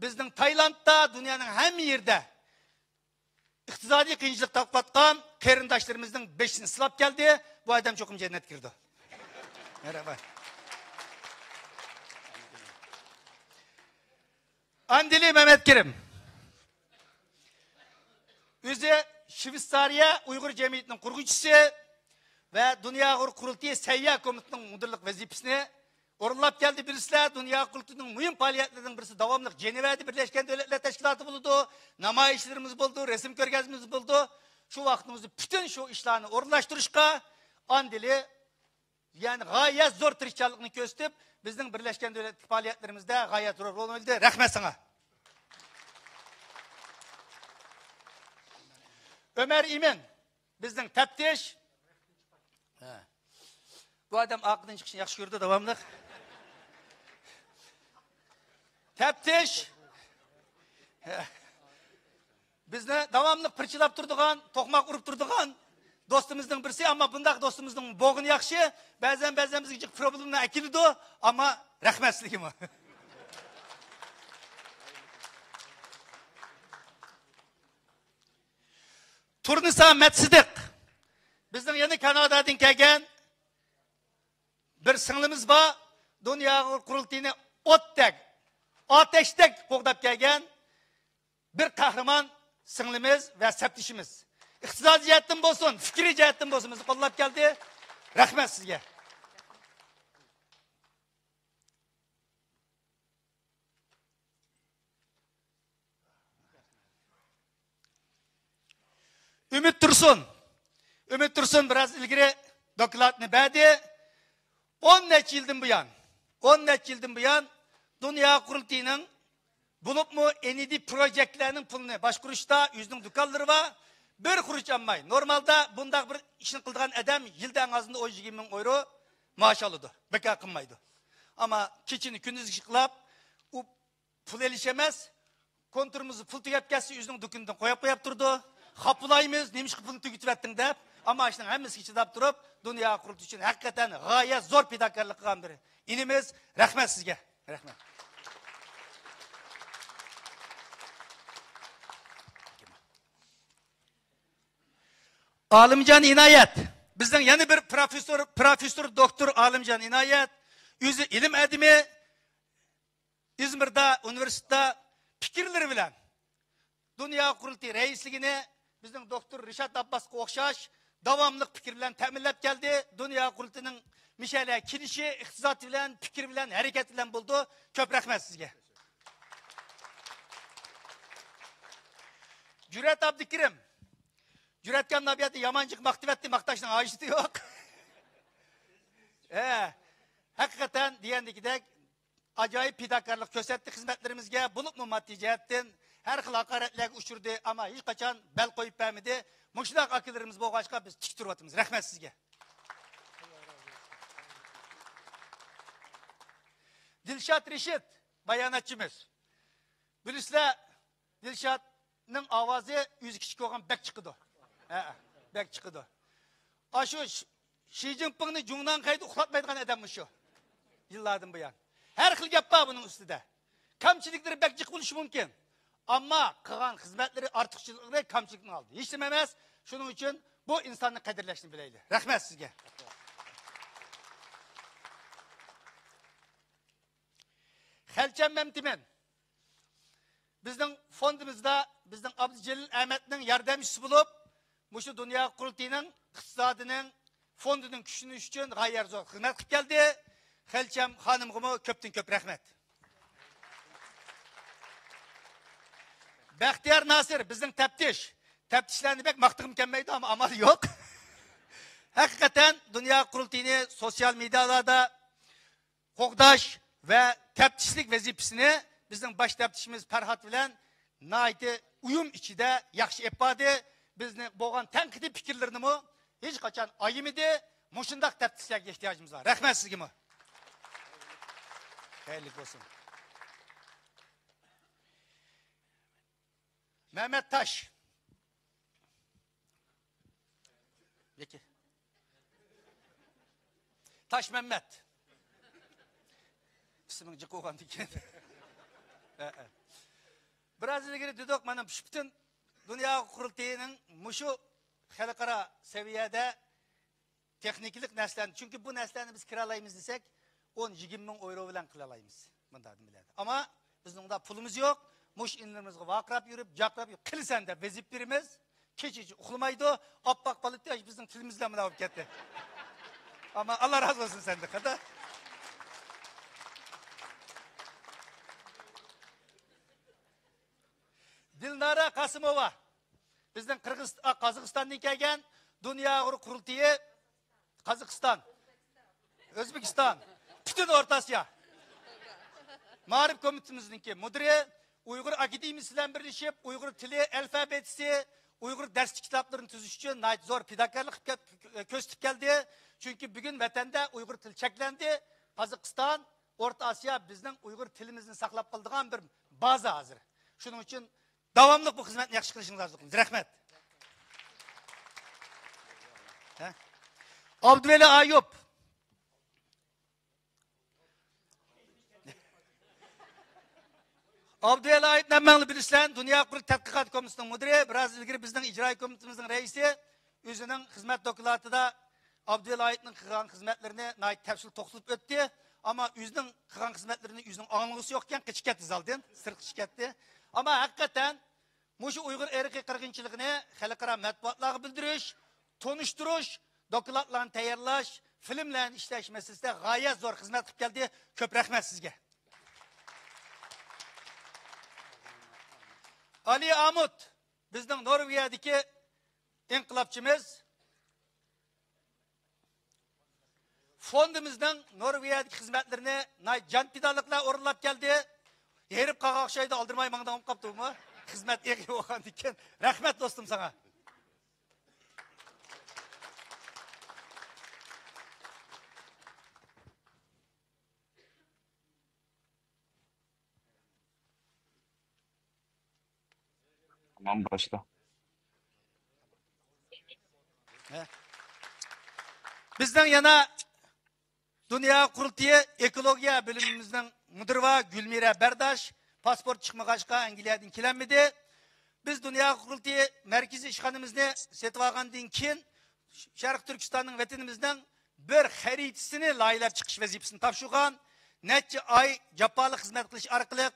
بىزنىڭ تايلاندتا، دۇنيانىڭ ھەممە يېرىدە ئىقتىسادىي قىيىنچىلىق تارتىۋاتقان قېرىنداشلىرىمىزنىڭ بېشىنى سىلاپ كەلدى. بۇ ئادەم چوقۇم جەننەتكە كىرىدۇ. مەرھابا. ئاندىلى مەمەتكېرىم. ئۆزى شۋېتسارىيە ئۇيغۇر جەمئىيىتىنىڭ قۇرغۇچىسى ۋە دۇنيا ئۇيغۇر قۇرۇلتىيى سەھىيە كومىتېتىنىڭ مۇدىرلىق ۋەزىپىسىنى ئورۇنلاپ كەلدى. بىلىسىلەر، دۇنيا قۇرۇلتىيىنىڭ مۇھىم پائالىيەتلىرىنىڭ بىرسى داۋاملىق جېنېۋەدە بىرلەشكەن دۆلەتلەر تەشكىلاتى بولىدۇ، نامايىشلىرىمىز بولىدۇ، شۇ ۋاقتىمىزدا پۈتۈن شۇ ئىشلارنى ئورۇنلاشتۇرۇشقا ئاندىلى، يەنى غايەت زور تىرىشچانلىقنى كۆرسىتىپ، بىزنىڭ بىرلەشكەن دۆلەتلىك پائالىيەتلىرىمىزدە غايەت زور رول ئوينىدى. رەھمەت ساڭا. ئۆمەر ئىمىن، بىزنىڭ تەپتىش. ھە. بۇ ئادەم ئارقىدىن چىقىشنى ياخشى كۆرىدۇ، داۋاملىق. تەپتىش. ھە. بىزنى داۋاملىق پىرچىلاپ تۇرىدىغان، توقماق ئۇرۇپ تۇرىدىغان دوستىمىزنىڭ بىرسى، ئەمما بۇنداق دوستىمىزنىڭ بولغىنى ياخشى. بەزەن، بەزەن بىزگە جىق پروبلېمىلار ئەكېلىدۇ، ئەمما رەھمەت سىزگىمۇ. تۇرنىسا مەتسىدىق، بىزنىڭ يەنە كانادادىن كەلگەن بىر سىڭلىمىز بار. دۇنيا قۇرۇلتىيىنى ئوتتەك، ئاتەشتەك قوغداپ كەلگەن بىر قەھرىمان سىڭلىمىز ۋە سەپدىشىمىز. ئىقتىسادىي جەھەتتىن بولسۇن، پىكرىي جەھەتتىن بولسۇن، بىزنى قوللاپ كەلدى. رەھمەت سىزگە. ئۈمىد تۇرسۇن. ئۈمىد تۇرسۇن بىراز ئىلگىرى دوكلاتنى بەردى. ئون نەچچە يىلدىن بۇيان، ئون نەچچە يىلدىن بۇيان دۇنيا قۇرۇلتىيىنىڭ، بولۇپمۇ ئېن ئى دى پروجېكتلەرنىڭ پۇلىنى باشقۇرۇشتا ئۆزىنىڭ دۇكانلىرى بار، بىر خۇرۇچ ئالماي. نورمالدا بۇنداق بىر ئىشنى قىلىدىغان ئادەم يىلدا ئەڭ ئازىندا ئون يىگىرمە مىڭ ئېۋرو مائاش ئالىدۇ، بىكار قىلمايدۇ. ئەمما كېچىنى كۈندۈزگە قىلىپ، ئۇ پۇل ئېلىش ئەمەس، كونتۇرىمىزدا پۇل تۈگەپ كەتسە، ئۆزىنىڭ دۇكىنىدىن قويۇپ، قويۇپ تۇرىدۇ. خاپىلايمىز، نېمىشقا پۇلنى تۈگىتىۋەتتىڭ دەپ. ئەمما ئاشۇنىڭ ھەممىسىگە چىداپ تۇرۇپ، دۇنيا قۇرۇلتىيى ئۈچۈن ھەقىقەتەن غايەت زور پىداكارلىق قىلغان بىر ئىنىمىز. رەھمەت سىزگە. رەھمەت. ئالىمجان ئىنايەت. بىزنىڭ يەنە بىر پروفېسسور، پروفېسسور دوكتور ئالىمجان ئىنايەت. ئۆزى ئىلىم ئادىمى. ئىزمىردا ئۇنىۋېرسىتېتتا پىكىرلىرى بىلەن دۇنيا قۇرۇلتىيى رەئىسلىكىنى بىزنىڭ دوكتور رىشات ئابباسقا ئوخشاش داۋاملىق پىكىر بىلەن تەمىنلەپ كەلدى. دۇنيا قۇرۇلتىيىنىڭ مىشەلە كېلىشى ئىقتىساد بىلەن، پىكىر بىلەن، ھەرىكەت بىلەن بولىدۇ. كۆپ رەھمەت سىزگە. جۈرئەت ئابدۇكېرىم. جۈرئەتكەن نابىيەتنى يامان جىق ماختىۋەتتى، ماختاشنىڭ ھاجىتى يوق. ھە، ھەقىقەتەن دېگەندىكىدەك، ئاجايىپ پىداكارلىق كۆرسەتتى خىزمەتلىرىمىزگە، بولۇپمۇ ماددىي جەھەتتىن ھەر خىل ھاقارەتلەرگە ئۇچرىدى، ئەمما ھېچقاچان بەل قويۇپ بەرمىدى. مۇشۇنداق ئاكىلىرىمىز بولغاچقا، بىز تىك تۇرۇۋاتىمىز. رەھمەت سىزگە. دىلشات رېشىت، باياناتچىمىز. بىلىسىلەر، دىلشاتنىڭ ئاۋازى ئۆزى كىچىك بولغان بەك چىقىدۇ. ھە، بەك چىقىدۇ. ئاشۇ ش-، شى جىنپىڭنى جۇڭناڭخەيدە ئۇخلاتمايدىغان ئادەم مۇشۇ. يىللاردىن بۇيان. ھەر خىل گەپ بار بۇنىڭ ئۈستىدە. كەمچىلىكلىرى بەك جىق بولۇشى مۇمكىن. ئەمما قىلغان خىزمەتلىرى، ئارتۇقچىلىقلىرى كەمچىلىكنىڭ ئالدىدا ھېچنېمە ئەمەس. شۇنىڭ ئۈچۈن بۇ ئىنساننى قەدىرلەشنى بىلەيلى. رەھمەت سىزگە. خەلچەم مەمتىمىن. بىزنىڭ فوندىمىزدا بىزنىڭ ئابدۇجېلىل ئەمەتنىڭ ياردەمچىسى بولۇپ، مۇشۇ دۇنيا قۇرۇلتىيىنىڭ ئىقتىسادىنىڭ فوندىنىڭ كۈچلىنىشى ئۈچۈن غايەت زور خىزمەت قىلىپ كەلدى. خەلچەم خانىمغىمۇ كۆپتىن كۆپ رەھمەت. بەختىيار ناسىر، بىزنىڭ تەپتىش. تەپتىشلەرنى بەك ماختىغۇم كەلمەيدۇ، ئەمما ئامال يوق. ھەقىقەتەن دۇنيا قۇرۇلتىيىنى سوتسىيال مېدىيالاردا قوغداش ۋە تەپتىشلىك ۋەزىپىسىنى بىزنىڭ باش تەپتىشىمىز پەرھات بىلەن ناھايىتى ئۇيۇم ئىچىدە ياخشى ئېلىپ باردى. بىزنى بولغان تەنقىدىي پىكىرلىرىنىمۇ ھېچقاچان ئايىمىدى. مۇشۇنداق تەپتىشلەرگە ئېھتىياجىمىز بار. رەھمەت سىزگىمۇ. خەيرلىك بولسۇن. مەمەت تاش. ياكى تاش مەمەت. ئىسمىڭ جىق بولغاندىكىن. ھە، ھە. بىراز ئىلگىرى دېدۇق، مانا شۇ پۈتۈن دۇنيا قۇرۇلتىيىنىڭ مۇشۇ خەلقئارا سەۋىيەدە تېخنىكىلىق نەرسىلەرنى، چۈنكى بۇ نەرسىلەرنى بىز كىرالايمىز دېسەك، ئون يىگىرمە مىڭ ئويرو بىلەن قىلالايمىز. مۇنداق نېمىلەرنى. ئەمما بىزنىڭ ئۇنداق پۇلىمىز يوق. مۇشۇ ئىنىلىرىمىزغا ۋارقىراپ يۈرۈپ، جاقىراپ يۈرۈپ، قىلىسەن دەپ ۋەزىپە بېرىمىز. كېچىچە ئۇخلىمايدۇ. ئاپئاق بالا تېخى بىزنىڭ تىلىمىز بىلەن مۇنداق بولۇپ كەتتى. ئەمما ئاللا رازى بولسۇن سەندىن، قادا. دىلنارا قاسىموۋا. بىزنىڭ قىرغىز-، ئا، قازاقىستاندىن كەلگەن دۇنيا ئۇيغۇر قۇرۇلتىيى، قازاقىستان، ئۆزبېكىستان، پۈتۈن ئورتا ئاسىيا. مائارىپ كومىتېتىمىزنىڭكى مۇدىرى، ئۇيغۇر ئاكادېمىيىسى بىلەن بىرلىشىپ، ئۇيغۇر تىلى ئەلفابېتىسى، ئۇيغۇر دەرسلىك كىتابلىرىنى تۈزۈش ئۈچۈن ناھايىتى زور پىداكارلىق كۆ-، كۆرسىتىپ كەلدى. چۈنكى بۈگۈن ۋەتەندە ئۇيغۇر تىلى چەكلەندى. قازاقىستان، ئورتا ئاسىيا بىزنىڭ ئۇيغۇر تىلىمىزنى ساقلاپ قالىدىغان بىر بازا ھازىر. شۇنىڭ ئۈچۈن داۋاملىق بۇ خىزمەتنى ياخشى قىلىشىڭىزنى ئارزۇ قىلىمىز. رەھمەت. ھە؟ ئابدۇۋەلى ئايۇپ. ئابدۇۋەلى ئايۇپ ھەممەڭلار بىلىسىلەر، دۇنيا قۇرۇلتىيى تەتقىقات كومىتېتىنىڭ مۇدىرى، بىراز ئىلگىرى بىزنىڭ ئىجرائىي كومىتېتىمىزنىڭ رەئىسى، ئۆزىنىڭ خىزمەت دوكلاتىدا ئابدۇۋەلى ئايۇپنىڭ قىلغان خىزمەتلىرىنى ناھايىتى تەپسىلىي توختىلىپ ئۆتتى. ئەمما ئۆزىنىڭ قىلغان خىزمەتلىرىنى ئۆزىنىڭ ئاڭلىغۇسى يوق ئىكەن، قېچىپ كەتتى زالدىن، سىرتقا چىقىپ كەتتى. ئەمما ھەقىقەتەن مۇشۇ ئۇيغۇر ئىرقىي قىرغىنچىلىقىنى خەلقئارا مەتبۇئاتلارغا بىلدۈرۈش، تونۇشتۇرۇش، دوكلاتلارنى تەييارلاش، فىلىملارنى ئىشلەش مەسىلىسىدە غايەت زور خىزمەت قىلىپ كەلدى. كۆپ رەھمەت سىزگە. ئالى ئامۇت، بىزنىڭ نورۋېگىيەدىكى ئىنقىلابچىمىز. فوندىمىزنىڭ نورۋېگىيەدىكى خىزمەتلىرىنى ناھايىتى جانپىداللىق بىلەن ئورۇنلاپ كەلدى. ھېرىپ قالغان ئوخشايدۇ، ئالدىرىماي ماڭدىڭ قاپتۇ بۇمۇ؟ خىزمەت ئېغىر بولغاندىكىن. رەھمەت دوستۇم ساڭا. تامام باشلا. ھە. بىزنىڭ يەنە دۇنيا قۇرۇلتىيى ئېكولوگىيە بۆلۈمىمىزنىڭ مۇدىرى بار گۈلمىرە بەرداش، پاسپورت چىقمىغاچقا ئەنگلىيەدىن كېلەلمىدى. بىز دۇنيا قۇرۇلتىيى مەركىزىي ئىشخانىمىزنى سېتىۋالغاندىن كېيىن، شەرقىي تۈركىستاننىڭ، ۋەتىنىمىزنىڭ بىر خەرىتىسىنى لايىھەلەپ چىقىش ۋەزىپىسىنى تاپشۇرغان. نەچچە ئاي جاپالىق خىزمەت قىلىش ئارقىلىق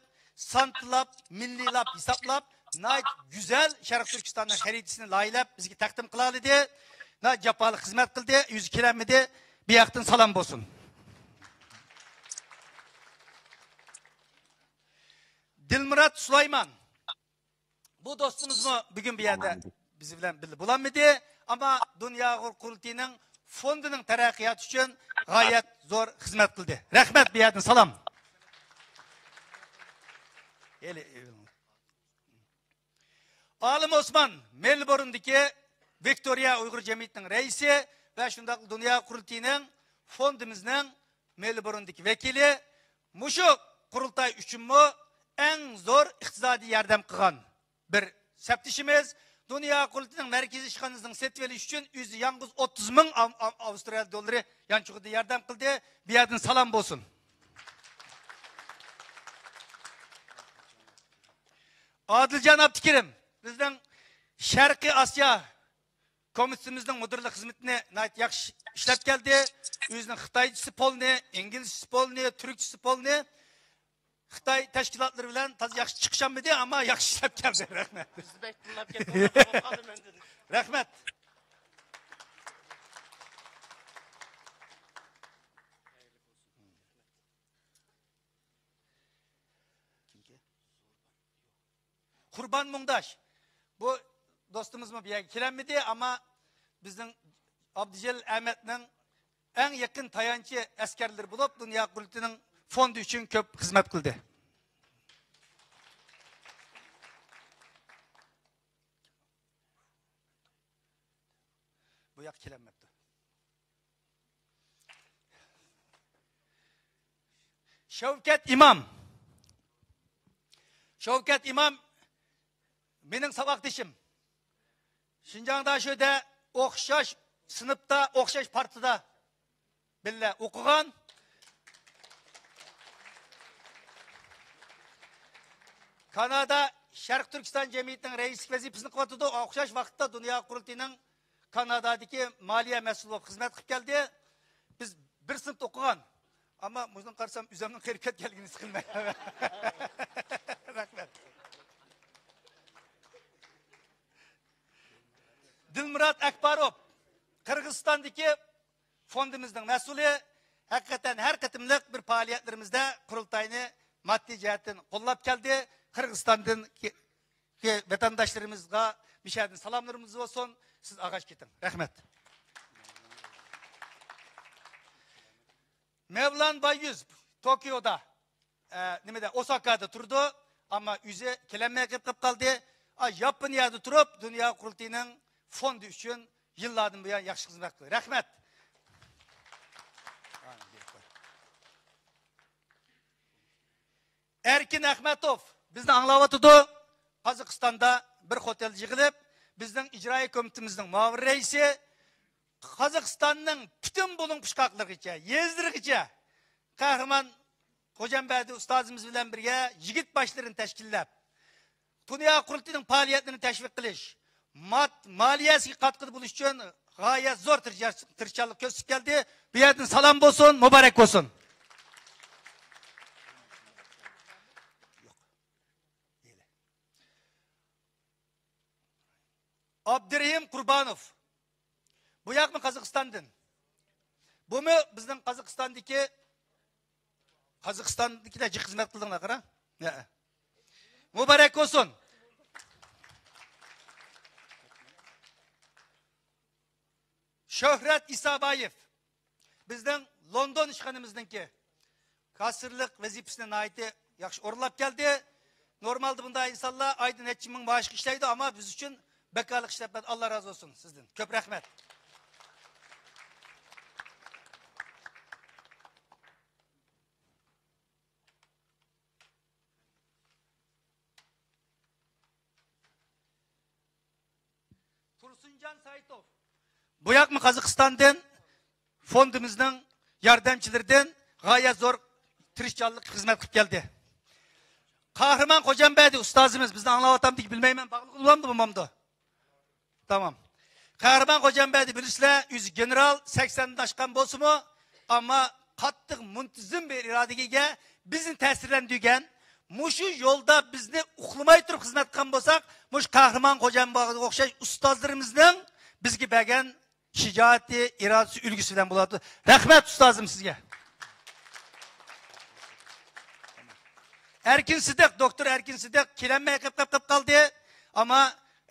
سانتىلاپ، مىللىيلاپ، ھېسابلاپ، ناھايىتى گۈزەل شەرقىي تۈركىستاننىڭ خەرىتىسىنى لايىھەلەپ بىزگە تەقدىم قىلالىدى. ناھايىتى جاپالىق خىزمەت قىلدى، ئۆزى كېلەلمىدى. بۇ ياقتىن سالام بولسۇن. دىلمۇرات سۇلايمان. بۇ دوستىمىزمۇ بۈگۈن بۇ يەردە بىز بىلەن بىللە بولالمىدى. ئەمما دۇنيا ئۇيغۇر قۇرۇلتىيىنىڭ فوندىنىڭ تەرەققىياتى ئۈچۈن غايەت زور خىزمەت قىلدى. رەھمەت، بۇ يەردىن سالام. ئالىم ئوسمان، مېلبورندىكى ۋىكتورىيە ئۇيغۇر جەمئىيىتىنىڭ رەئىسى ۋە شۇنداق دۇنيا قۇرۇلتىيىنىڭ فوندىمىزنىڭ مېلبورندىكى ۋەكىلى، مۇشۇ قۇرۇلتاي ئۈچۈنمۇ ئەڭ زور ئىقتىسادىي ياردەم قىلغان بىر سەپدىشىمىز، دۇنيا قۇرۇلتىيىنىڭ مەركىزىي ئىشخانىسىنىڭ سېتىۋېلىش ئۈچۈن ئۆزى يالغۇز ئوتتۇز مىڭ ئام-، ئام-، ئاۋسترالىيە دوللىرى يانچۇقىدىن ياردەم قىلدى. بۇ يەردىن سالام بولسۇن. ئادىلجان ئابدۇكېرىم، بىزنىڭ شەرقىي ئاسىيا كومىتېتىمىزنىڭ مۇدىرلىق خىزمىتىنى ناھايىتى ياخشى ئىشلەپ كەلدى. ئۆزىنىڭ خىتايچىسى پولنى، ئىنگلىزچىسى پولنى، تۈركچىسى پولنى، خىتاي تەشكىلاتلىرى بىلەن تازا ياخشى چىقىشالمىدى، ئەمما ياخشى ئىشلەپ كەلدى. رەھمەت. بىز بەك تىللاپ كەتتۇق، قالدى مەندىن. رەھمەت. بان مۇڭداش. بۇ دوستىمىزمۇ بۇ يەرگە كېلەلمىدى، ئەمما بىزنىڭ ئابدۇجېلىل ئەمەتنىڭ ئەڭ يېقىن تايانچى ئەسكەرلىرى بولۇپ، دۇنيا قۇرۇلتىيىنىڭ فوندى ئۈچۈن كۆپ خىزمەت قىلدى. بۇ ياققا كېلەلمەپتۇ. شەۋكەت ئىمام. شەۋكەت ئىمام مېنىڭ ساۋاقدىشىم. شىنجاڭدا شۇ يەردە ئوخشاش سىنىپتا، ئوخشاش پارتىدا بىللە ئوقۇغان. كانادا شەرقىي تۈركىستان جەمئىيىتىنىڭ رەئىسلىك ۋەزىپىسىنى قىلىۋاتىدۇ. ئوخشاش ۋاقىتتا دۇنيا قۇرۇلتىيىنىڭ كانادادىكى مالىيە مەسئۇلى بولۇپ خىزمەت قىلىپ كەلدى. بىز بىر سىنىپتا ئوقۇغان. ئەمما مۇشۇنى قارىسام، ئۆزۈمنىڭ قېرىپ كەتكەنلىكىنى ھېس قىلمايمەن. رەھمەت. دىلمۇرات ئەكباروف، قىرغىزىستاندىكى فوندىمىزنىڭ مەسئۇلى، ھەقىقەتەن ھەر قېتىملىق بىر پائالىيەتلىرىمىزدە قۇرۇلتاينى ماددىي جەھەتتىن قوللاپ كەلدى. قىرغىزىستاندىن كى-، كى-، ۋەتەنداشلىرىمىزغا مۇشۇ يەردىن سالاملىرىمىز بولسۇن. سىز ئالغاچ كېتىڭ. رەھمەت. مەۋلان باييۈز توكيودا، ئە، نېمىدە، ئوساكادا تۇرىدۇ. ئەمما ئۆزى كېلەلمەي قېلىپ قالدى. ئا، ياپونىيەدە تۇرۇپ، دۇنيا قۇرۇلتىيىنىڭ فوندى ئۈچۈن يىللاردىن بۇيان ياخشى خىزمەت قىلدى. رەھمەت. ئەركىن ئەخمەتوف بىزنى ئاڭلاۋاتىدۇ. قازاقىستاندا بىر خوتەلدە يىغىلىپ، بىزنىڭ ئىجرائىيە كومىتېتىمىزنىڭ مۇئاۋىن رەئىسى، قازاقىستاننىڭ پۈتۈن بۇلۇڭ پۇچقاقلىرىغىچە، يېزىلىرىغىچە قەھرىمان خوجامبەدى ئۇستازىمىز بىلەن بىرگە يىگىت باشلىرىنى تەشكىللەپ، دۇنيا قۇرۇلتىيىنىڭ پائالىيەتلىرىنى تەشۋىق قىلىش، مات-، مالىيەسىگە قاتقىدە بولۇش ئۈچۈن غايەت زور تىرىشچانلىق كۆرسىتىپ كەلدى. بۇ يەردىن سالام بولسۇن، مۇبارەك بولسۇن. ئابدۇرېھىم قۇربانوف. بۇ ياقمۇ قازاقىستاندىن؟ بۇمۇ بىزنىڭ قازاقىستاندىكى، قازاقىستاندىكىلەر جىق خىزمەت قىلدىڭلار، قاراڭ. ھە. مۇبارەك بولسۇن. شۆھرەت ئىسابايېف. بىزنىڭ لوندون ئىشخانىمىزنىڭكى كاسسىرلىق ۋەزىپىسىنى ناھايىتى ياخشى ئورۇنلاپ كەلدى. نورمالدا بۇنداق ئىنسانلار ئايدا نەچچە مىڭ مائاشقا ئىشلەيدۇ، ئەمما بىز ئۈچۈن بەكارلىق ئىشلەپ بەردى. ئاللا رازى بولسۇن سىزدىن. كۆپ رەھمەت. تۇرسۇنجان سايتوف. بۇ ياقمۇ قازاقىستاندىن، فوندىمىزنىڭ ياردەمچىلىرىدىن غايەت زور تىرىشچانلىق خىزمەت قىلىپ كەلدى. قەھرىمان خوجامبەدى ئۇستازىمىز، بىزنى ئاڭلاۋاتامدىكى بىلمەيمەن، باغلىق بولامدۇ، بولمامدۇ؟ تامام. قەھرىمان خوجامبەدى، بىلىسىلەر، ئۆزى گېنېرال، سەكسەندىن ئاشقان بولسىمۇ، ئەمما قاتتىق مۇنتىزىم بىر ئىرادىگە ئىگە، بىزنى تەسىرلەندۈرگەن، مۇشۇ يولدا بىزنى ئۇخلىماي تۇرۇپ خىزمەت قىلغان بولساق، مۇشۇ قەھرىمان خوجامبەدىگە ئوخشاش ئۇستازلىرىمىزنىڭ بىزگە بەرگەن شىجائىتى، ئىرادىسى، ئۈلگىسى بىلەن بولاتتى. رەھمەت ئۇستازىم سىزگە. ئەركىن سىدىق، دوكتور ئەركىن سىدىق كېلەلمەي قېلىپ، قېلىپ، قېلىپ قالدى. ئەمما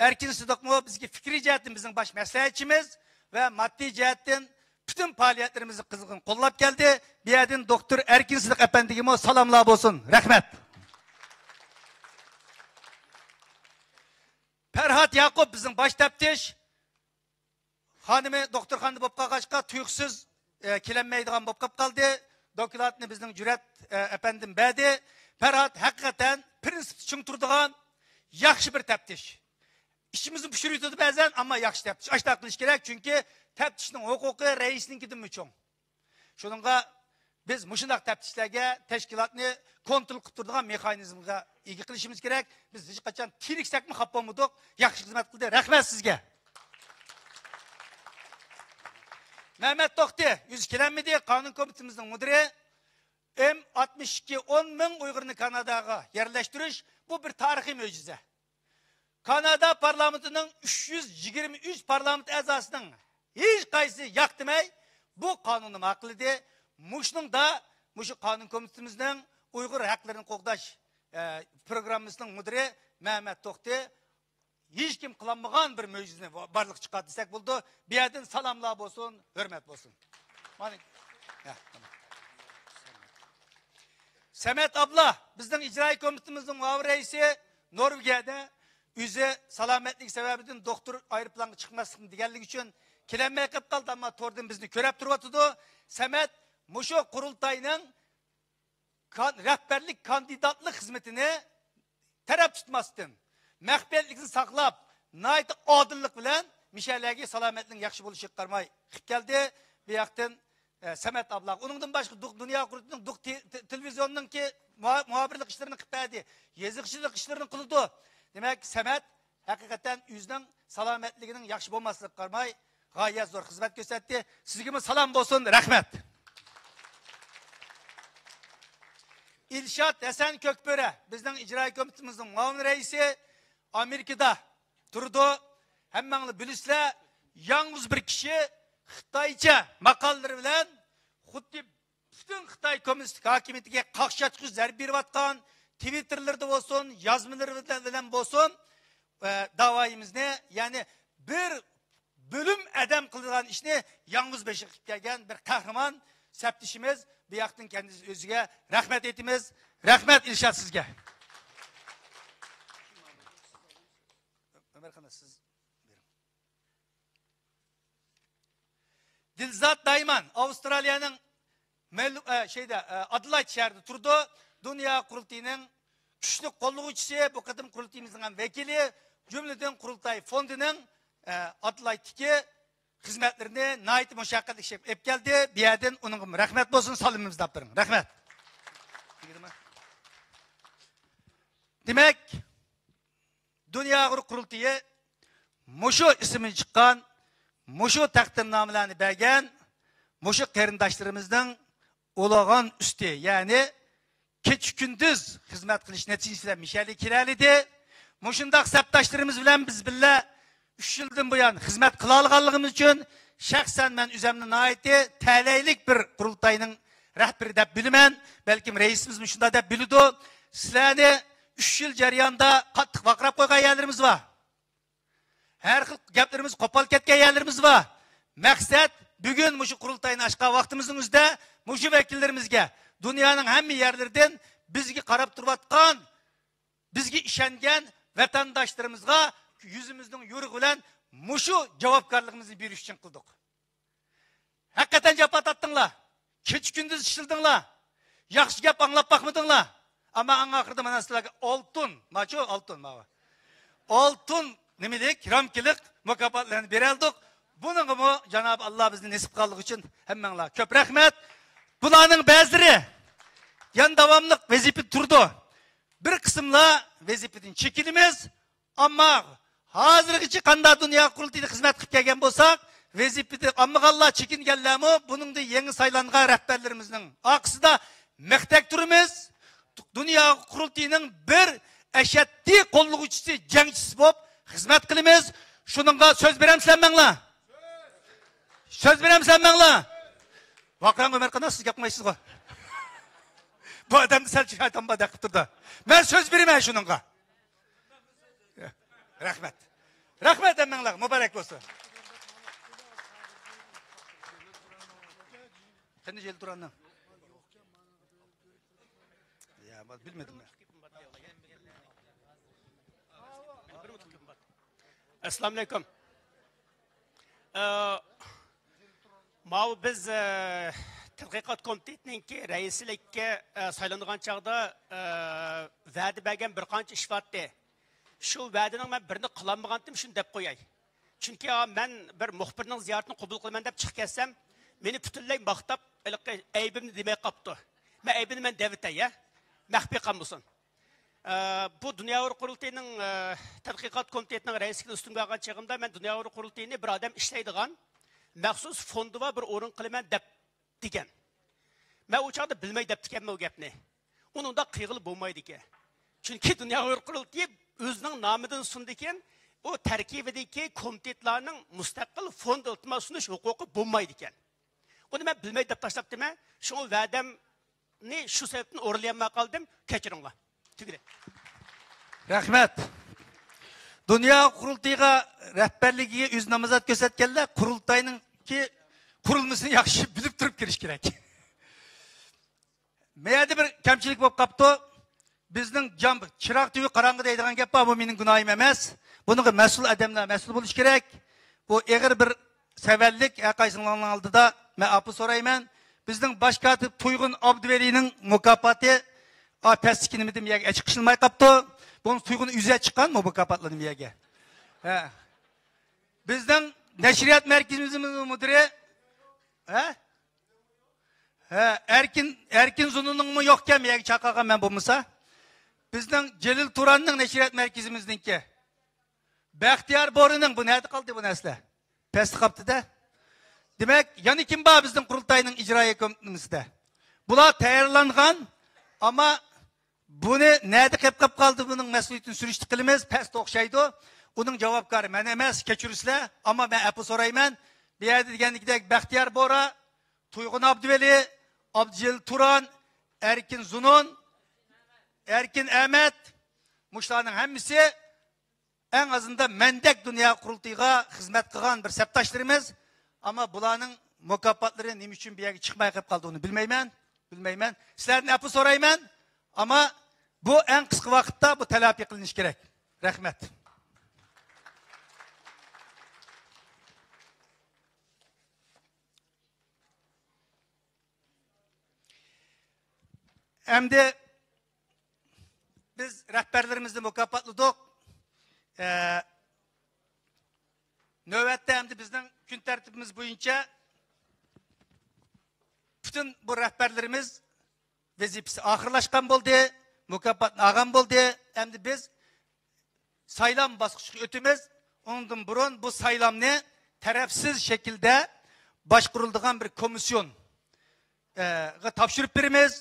ئەركىن سىدىقمۇ بىزگە پىكرىي جەھەتتىن بىزنىڭ باش مەسلىھەتچىمىز ۋە ماددىي جەھەتتىن پۈتۈن پائالىيەتلىرىمىزنى قىزغىن قوللاپ كەلدى. بۇ يەردىن دوكتور ئەركىن سىدىق ئەپەندىگىمۇ سالاملار بولسۇن. رەھمەت. پەرھات ياقۇپ بىزنىڭ باش تەپتىش. خانىمى دوختۇرخانىدا بولۇپ قالغاچقا، تۇيۇقسىز، ئە، كېلەلمەيدىغان بولۇپ قېلىپ قالدى. دوكلاتنى بىزنىڭ جۈرئەت، ئە، ئەپەندىم بەردى. پەرھات ھەقىقەتەن پىرىنسىپتا چىڭ تۇرىدىغان ياخشى بىر تەپتىش. ئىچىمىزنى پۇشۇرۇۋېتىدۇ بەزەن، ئەمما ياخشى تەپتىش. ئاشۇنداق قىلىش كېرەك، چۈنكى تەپتىشنىڭ ھوقۇقى رەئىسنىڭكىدىنمۇ چوڭ. شۇنىڭغا بىز مۇشۇنداق تەپتىشلەرگە تەشكىلاتنى كونترول قىلىپ تۇرىدىغان مېخانىزمغا ئىگە قىلىشىمىز كېرەك. بىز ھېچقاچان تىرىكسەكمۇ خاپا بولمىدۇق. ياخشى خىزمەت قىلدى. رەھمەت سىزگە. مەمەت توختى، ئۆزى كېلەلمىدى. قانۇن كومىتېتىمىزنىڭ مۇدىرى. ئېم ئاتمىش ئىككى، ئون مىڭ ئۇيغۇرنى كاناداغا يەرلەشتۈرۈش، بۇ بىر تارىخىي مۆجىزە. كانادا پارلامېنتىنىڭ ئۈچ يۈز يىگىرمە ئۈچ پارلامېنت ئەزاسىنىڭ ھېچقايسىسى ياق دېمەي، بۇ قانۇننى ماقۇللىدى. مۇشۇنىڭدا مۇشۇ قانۇن كومىتېتىمىزنىڭ ئۇيغۇر ھەقلىرىنى قوغداش، ئە، پروگراممىسىنىڭ مۇدىرى مەمەت توختى ھېچكىم قىلالمىغان بىر مۆجىزىنى بارلىققا چىقاردى دېسەك بولىدۇ. بۇ يەردىن سالاملار بولسۇن، ھۆرمەت بولسۇن. مانا. ھە، تامام. سەمەت ئابلا، بىزنىڭ ئىجرائىي كومىتېتىمىزنىڭ مۇئاۋىن رەئىسى، نورۋېگىيەدە ئۆزى سالامەتلىكى سەۋەبىدىن دوختۇر ئايروپىلانغا چىقماسلىقنى دېگەنلىكى ئۈچۈن كېلەلمەي قېلىپ قالدى، ئەمما توردىن بىزنى كۆرەپ تۇرۇۋاتىدۇ. سەمەت مۇشۇ قۇرۇلتاينىڭ كان-، رەھبەرلىك كاندىداتلىق خىزمىتىنى تەرەپ تۇتماستىن، مەخپىيەتلىكنى ساقلاپ، ناھايىتى ئادىللىق بىلەن مىشەلەرگە سالامەتلىكنىڭ ياخشى بولۇشىغا قارىماي قىلىپ كەلدى. بۇ ياقتىن، ئە، سەمەت ئابلاغا. ئۇنىڭدىن باشقا دۇ-، دۇنيا قۇرۇلتىيىنىڭ دۇ-، تې-، تې-، تېلېۋىزىيوننىڭكى مۇھا-، مۇھەبىرلىك ئىشلىرىنى قىلىپ بەردى. يېزىقچىلىق ئىشلىرىنى قىلىدۇ. دېمەك، سەمەت ھەقىقەتەن ئۆزىنىڭ سالامەتلىكىنىڭ ياخشى بولماسلىقىغا قارىماي، غايەت زور خىزمەت كۆرسەتتى. سىزگىمۇ سالام بولسۇن، رەھمەت. ئىلشات ھەسەن كۆكبۆرە، بىزنىڭ ئىجرائىي كومىتېتىمىزنىڭ مۇئاۋىن رەئىسى، ئامېرىكىدا تۇرىدۇ. ھەممەڭلار بىلىسىلەر، يالغۇز بىر كىشى خىتايچە ماقالىلىرى بىلەن خۇددى پۈتۈن خىتاي كوممۇنىستىك ھاكىمىيىتىگە قاقشاتقۇچ زەربە بېرىۋاتقان، تىۋىتتېرلىرىدا بولسۇن، يازمىلىرى بىلەن بولسۇن، ئە، داۋايىمىزنى، يەنى بىر بۆلۈم ئادەم قىلىدىغان ئىشنى يالغۇز بېشى قىلىپ كەلگەن بىر قەھرىمان سەپدىشىمىز. بۇ ياقتىن كەندىسى ئۆزىگە رەھمەت ئېيتىمىز. رەھمەت ئىلشات سىزگە. ئۆمەرخان، سىز بېرىڭ. دىلزات دايمان ئاۋسترالىيەنىڭ مەل-، ئە، شەيدە، ئە، ئادېلايد شەھىرىدە تۇرىدۇ. دۇنيا قۇرۇلتىيىنىڭ كۈچلۈك قوللىغۇچىسى، بۇ قېتىم قۇرۇلتىيىمىزنىڭ ھەم ۋەكىلى، جۈملىدىن قۇرۇلتاي فوندىنىڭ، ئە، ئادېلايدتىكى خىزمەتلىرىنى ناھايىتى مۇشەققەتلىك ئېلىپ كەلدى. بۇ يەردىن ئۇنىڭغا رەھمەت بولسۇن، سالىمىمىزنى ئاپىرىڭ. رەھمەت. دېمەك، دۇنيا ئۇيغۇر قۇرۇلتىيى مۇشۇ ئىسمى چىققان، مۇشۇ تەقدىرنامىلەرنى بەرگەن، مۇشۇ قېرىنداشلىرىمىزنىڭ ئۇلىغان ئۈستى، يەنى كېچە-كۈندۈز خىزمەت قىلىش نەتىجىسىدە مىشەلگە كېلەلىدى. مۇشۇنداق سەپداشلىرىمىز بىلەن بىز بىللە ئۈچ يىلدىن بۇيان خىزمەت قىلالىغانلىقىمىز ئۈچۈن شەخسەن مەن ئۆزۈمنى ناھايىتى تەلەيلىك بىر قۇرۇلتاينىڭ رەھبىرى دەپ بىلىمەن. بەلكىم رەئىسىمىزمۇ شۇنداق دەپ بىلىدۇ. سىلەرنى ئۈچ يىل جەريانىدا قاتتىق ۋارقىراپ قويغان يەرلىرىمىز بار. ھەر خىل گەپلىرىمىز قوپال كەتكەن يەرلىرىمىز بار. مەقسەت، بۈگۈن مۇشۇ قۇرۇلتاينى ئاچقان ۋاقتىمىزنىڭ ئۆزىدە مۇشۇ ۋەكىللىرىمىزگە، دۇنيانىڭ ھەممە يەرلىرىدىن بىزگە قاراپ تۇرۇۋاتقان، بىزگە ئىشەنگەن ۋەتەنداشلىرىمىزغا يۈزىمىزنىڭ يورۇقى بىلەن مۇشۇ جاۋابكارلىقىمىزنى بېرىش ئۈچۈن قىلدۇق. ھەقىقەتەن جاپا تارتتىڭلار. كېچە-كۈندۈز ئىشلىدىڭلار. ياخشى گەپ ئاڭلاپ باقمىدىڭلار. ئەمما ئەڭ ئاخىرىدا مانا سىلەرگە ئالتۇن، ماچۇ ئالتۇن، ماۋۇ. ئالتۇن نېمىلىك، رامكىلىق مۇكاپاتلارنى بېرەلدۇق. بۇنىڭغىمۇ جانابى ئاللا بىزنى نېسىپ قىلغانلىقى ئۈچۈن ھەممەڭلار كۆپ رەھمەت. بۇلارنىڭ بەزىلىرى يەنە داۋاملىق ۋەزىپىدە تۇرىدۇ. بىر قىسىملار ۋەزىپىدىن چېكىنىمىز. ئەمما ھازىرغىچە قانداق دۇنيا قۇرۇلتىيىدا خىزمەت قىلىپ كەلگەن بولساق، ۋەزىپىدە ئالمىغانلار، چېكىنگەنلەرمۇ بۇنىڭدىن يېڭى سايلانغان رەھبەرلىرىمىزنىڭ ئارقىسىدا مەختەك تۇرىمىز. دۇنيا قۇرۇلتىيىنىڭ بىر ئەشەددىي قوللىغۇچىسى، جەڭچىسى بولۇپ خىزمەت قىلىمىز. شۇنىڭغا سۆز بېرەمسىلەر مەڭلار؟ سۆز بېرەمسىلەر مەڭلار؟ ۋارقىراڭ ئۆمەر قانداق، سىز گەپ قىلمايسىزغۇ؟ بۇ ئادەمدە سەل شايتان بار دەپ قىلىپ تۇرىدۇ. مەن سۆز بېرىمەن شۇنىڭغا. رەھمەت. رەھمەت ھەممەڭلارغا، مۇبارەك بولسۇن. قېنى جېلى تۇراننىڭ؟ يا، بىلمىدىم مەن. ئەسسالامۇئەلەيكۇم. ئە، ماۋۇ بىز، ئە، تەتقىقات كومىتېتىنىڭكى رەئىسلىككە، ئە، سايلانغان چاغدا، ئە، ۋەدە بەرگەن بىر قانچە ئىش بارتتى. شۇ ۋەدىنىڭ مەن بىرىنى قىلالمىغانتىم، شۇنى دەپ قوياي. چۈنكى، ئا، مەن بىر مۇخبىرنىڭ زىيارىتىنى قوبۇل قىلىمەن دەپ چىقىپ كەتسەم، مېنى پۈتۈنلەي ماختاپ، ھېلىقى ئەيىبىمنى دېمەي قاپتۇ. مەن ئەيىبىنى مەن دەۋېتەي، يە. مەخپىي قالمىسۇن. ئە، بۇ دۇنيا ئۇيغۇر قۇرۇلتىيىنىڭ، ئە، تەتقىقات كومىتېتىنىڭ رەئىسلىكىنى ئۈستۈمگە ئالغان چېغىمدا، مەن دۇنيا ئۇيغۇر قۇرۇلتىيىنى بىر ئادەم ئىشلەيدىغان مەخسۇس فوندى بار بىر ئورۇن قىلىمەن دەپ دېگەن. مەن ئۇ چاغدا بىلمەي دەپتىكەنمەن ئۇ گەپنى. ئۇنى ئۇنداق قىلغىلى بولمايدىكەن. چۈنكى دۇنيا ئۇيغۇر قۇرۇلتىيى ئۆزىنىڭ نامىدىن سۇنىدىكەن، ئۇ تەركىبىدىكى كومىتېتلارنىڭ مۇستەقىل فوند ئىلتىماس سۇنۇش ھوقۇقى بولمايدىكەن. ئۇنى مەن بىلمەي دەپ تاشلاپتىمەن. شۇڭا ۋەدەمنى شۇ سەۋەبتىن ئورۇنلىيالماي قالدىم. كەچۈرۈڭلار. تۈگىدى. رەھمەت. دۇنيا قۇرۇلتىيىغا رەھبەرلىكىگە ئۆزى نامزات كۆرسەتكەنلەر قۇرۇلتاينىڭكى قۇرۇلمىسىنى ياخشى بىلىپ تۇرۇپ كىرىش كېرەك. مەيەردە بىر كەمچىلىك بولۇپ قاپتۇ. بىزنىڭ جام، چىراغ تۈۋى قاراڭغۇ دەيدىغان گەپ بار، بۇ مېنىڭ گۇناھىم ئەمەس. بۇنىڭغا مەسئۇل ئادەملەر مەسئۇل بولۇشى كېرەك. بۇ ئېغىر بىر سەۋەنلىك، ھەر قايسىڭلارنىڭ ئالدىدا مەن ئاپۇ سورايمەن. بىزنىڭ باش كاتىپ تۇيغۇن ئابدۇۋەلىنىڭ مۇكاپاتى، ئا، پەستىكى نېمىدىن بۇ يەرگە ئېچىقىشلىماي قاپتۇ. بۇ تۇيغۇن ئۆزى چىققانمۇ مۇكاپاتلارنى بۇ يەرگە؟ ھە. بىزنىڭ نەشرىيات مەركىزىمىزنىڭ مۇدىرى، ھە؟ ھە، ئەركىن، ئەركىن زۇنۇننىڭمۇ يوقكەن، مەيەگە چاقىرغان مەن بولمىسا. بىزنىڭ جېلىل تۇراننىڭ نەشرىيات مەركىزىمىزنىڭكى. بەختىيار بورىنىڭ، بۇ نەدە قالدى بۇ نەرسىلەر؟ پەستە قاپتىدە. دېمەك، يەنە كىم بار بىزنىڭ قۇرۇلتاينىڭ ئىجرائىيە كومىتېتىمىزدە؟ بۇلار تەييارلانغان، ئەمما بۇنى نەدە قېلىپ قالدى، بۇنىڭ مەسئۇلىيىتىنى سۈرۈشتە قىلىمىز، پەستە ئوخشايدۇ. ئۇنىڭ جاۋابكارى مەن ئەمەس، كەچۈرىسىلەر، ئەمما مەن ئەپۇ سورايمەن. بۇ يەردە دېگەندىكىدەك بەختىيار بورا، تۇيغۇن ئابدۇۋەلى، ئابدۇجېلىل تۇران، ئەركىن زۇنۇن، ئەركىن ئەمەت، مۇشۇلارنىڭ ھەممىسى ئەڭ ئازىندا مەندەك دۇنيا قۇرۇلتىيىغا خىزمەت قىلغان بىر سەپداشلىرىمىز. ئەمما بۇلارنىڭ مۇكاپاتلىرى نېمە ئۈچۈن بۇ يەرگە چىقماي قېلىپ قالدى، ئۇنى بىلمەيمەن، بىلمەيمەن. سىلەردىن ئەپۇ سورايمەن، ئەمما بۇ ئەڭ قىسقا ۋاقىتتا بۇ تەلەپى قىلىنىشى كېرەك. رەھمەت. ئەمدى بىز رەھبەرلىرىمىزنى مۇكاپاتلىدۇق. ئە، نۆۋەتتە ئەمدى بىزنىڭ كۈن تەرتىپىمىز بويىچە پۈتۈن بۇ رەھبەرلىرىمىز ۋەزىپىسى ئاخىرلاشقان بولدى، مۇكاپاتنى ئالغان بولدى. ئەمدى بىز سايلام باسقۇچىغا ئۆتىمىز. ئۇنىڭدىن بۇرۇن بۇ سايلامنى تەرەپسىز شەكىلدە باشقۇرۇلىدىغان بىر كومىسسىيون، ئە، غا تاپشۇرۇپ بېرىمىز.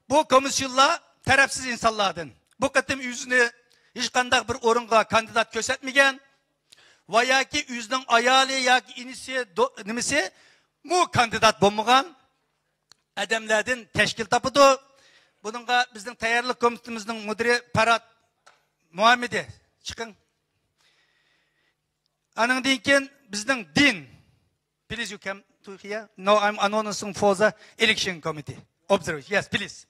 بۇ كومىسسىيونلار تەرەپسىز ئىنسانلاردىن، بۇ قېتىم ئۆزىنى ھېچقانداق بىر ئورۇنغا كاندىدات كۆرسەتمىگەن ۋە ياكى ئۆزىنىڭ ئايالى ياكى ئىنىسى، دو-، نېمىسى مۇ كاندىدات بولمىغان ئادەملەردىن تەشكىل تاپىدۇ. بۇنىڭغا بىزنىڭ تەييارلىق كومىتېتىمىزنىڭ مۇدىرى پەرھات مۇھەممىدى، چىقىڭ. ئانىڭدىن كېيىن بىزنىڭ دىن. Please, you come to here. No, I'm announcing for the election committee. Observe. Yes, please.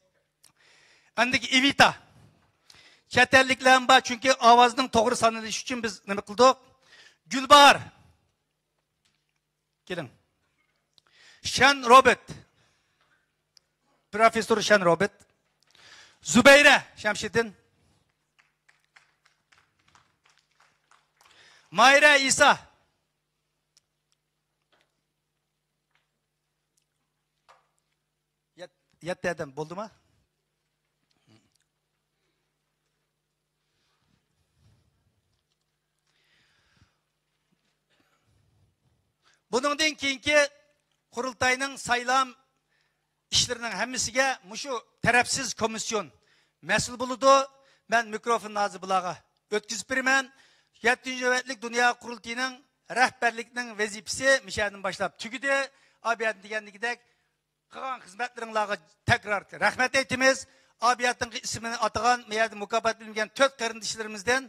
ئاندىكى ئېۋىتا. چەت ئەللىكلەرمۇ بار، چۈنكى ئاۋازنىڭ توغرا سانىلىشى ئۈچۈن بىز نېمە قىلدۇق؟ گۈلباھار. كېلىڭ. شەن روبېرت. پروفېسسور شەن روبېرت. زۇبەيرە شەمشىدىن. ماھىرە ئىسا. يەت-، يەتتە ئادەم بولدىما؟ بۇنىڭدىن كېيىنكى قۇرۇلتاينىڭ سايلام ئىشلىرىنىڭ ھەممىسىگە مۇشۇ تەرەپسىز كومىسسىيون مەسئۇل بولىدۇ. مەن مىكروفوننى ھازىر بۇلارغا ئۆتكۈزۈپ بېرىمەن. يەتتىنچى نۆۋەتلىك دۇنيا قۇرۇلتىيىنىڭ رەھبەرلىكىنىڭ ۋەزىپىسى مۇشۇ يەردىن باشلاپ تۈگىدى. ئابىيەدىن دېگەندىكىدەك، قىلغان خىزمەتلىرىڭلارغا تەكرار رەھمەت ئېيتىمىز. ئابىيەتنىڭ ئىسمىنى ئاتىغان، مۇ يەردە مۇكاپات بىلىنگەن تۆت قېرىندىشلىرىمىزدىن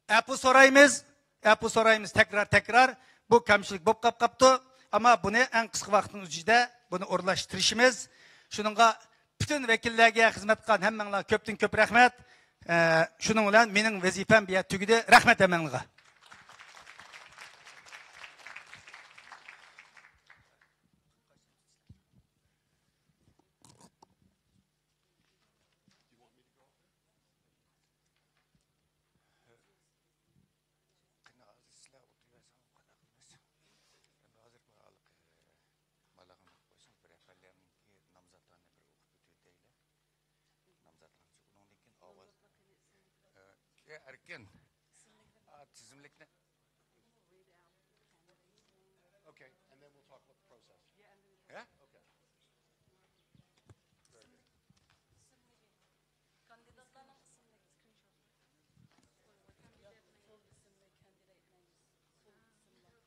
ئەپۇ سورايمىز، ئەپۇ سورايمىز، تەكرار، تەكرار. بۇ كەمچىلىك بولۇپ قاپ قاپتۇ. ئەمما بۇنى ئەڭ قىسقا ۋاقىتنىڭ ئىچىدە بۇنى ئورۇنلاشتۇرۇشىمىز. شۇنىڭغا پۈتۈن ۋەكىللەرگە، خىزمەت قىلغان ھەممەڭلارغا كۆپتىن كۆپ رەھمەت. ئە، شۇنىڭ بىلەن مېنىڭ ۋەزىپەم بۇ يەردە تۈگىدى. رەھمەت ھەممەڭلارغا. قېنى، ھازىر سىلەر ئولتۇرۇۋەرسەڭ قانداق قىلىمىز؟ ئەمدى ھازىر بۇ ھېلىقى، ئە، بالىغا قويساڭ، بىر رەھبەرلەرنىڭكى نامزاتلارنى بىر ئوقۇپ ئۆتۈۋېتەيلى. نامزاتلارنى، ئۇنىڭدىن كېيىن ئاۋاز، ئە، ئەركىن. ئا، تىزىملىكنى. Okay, and then we'll talk about the process. Yeah? Okay. Very good. كاندىداتلارنىڭ ئىسىملىرى.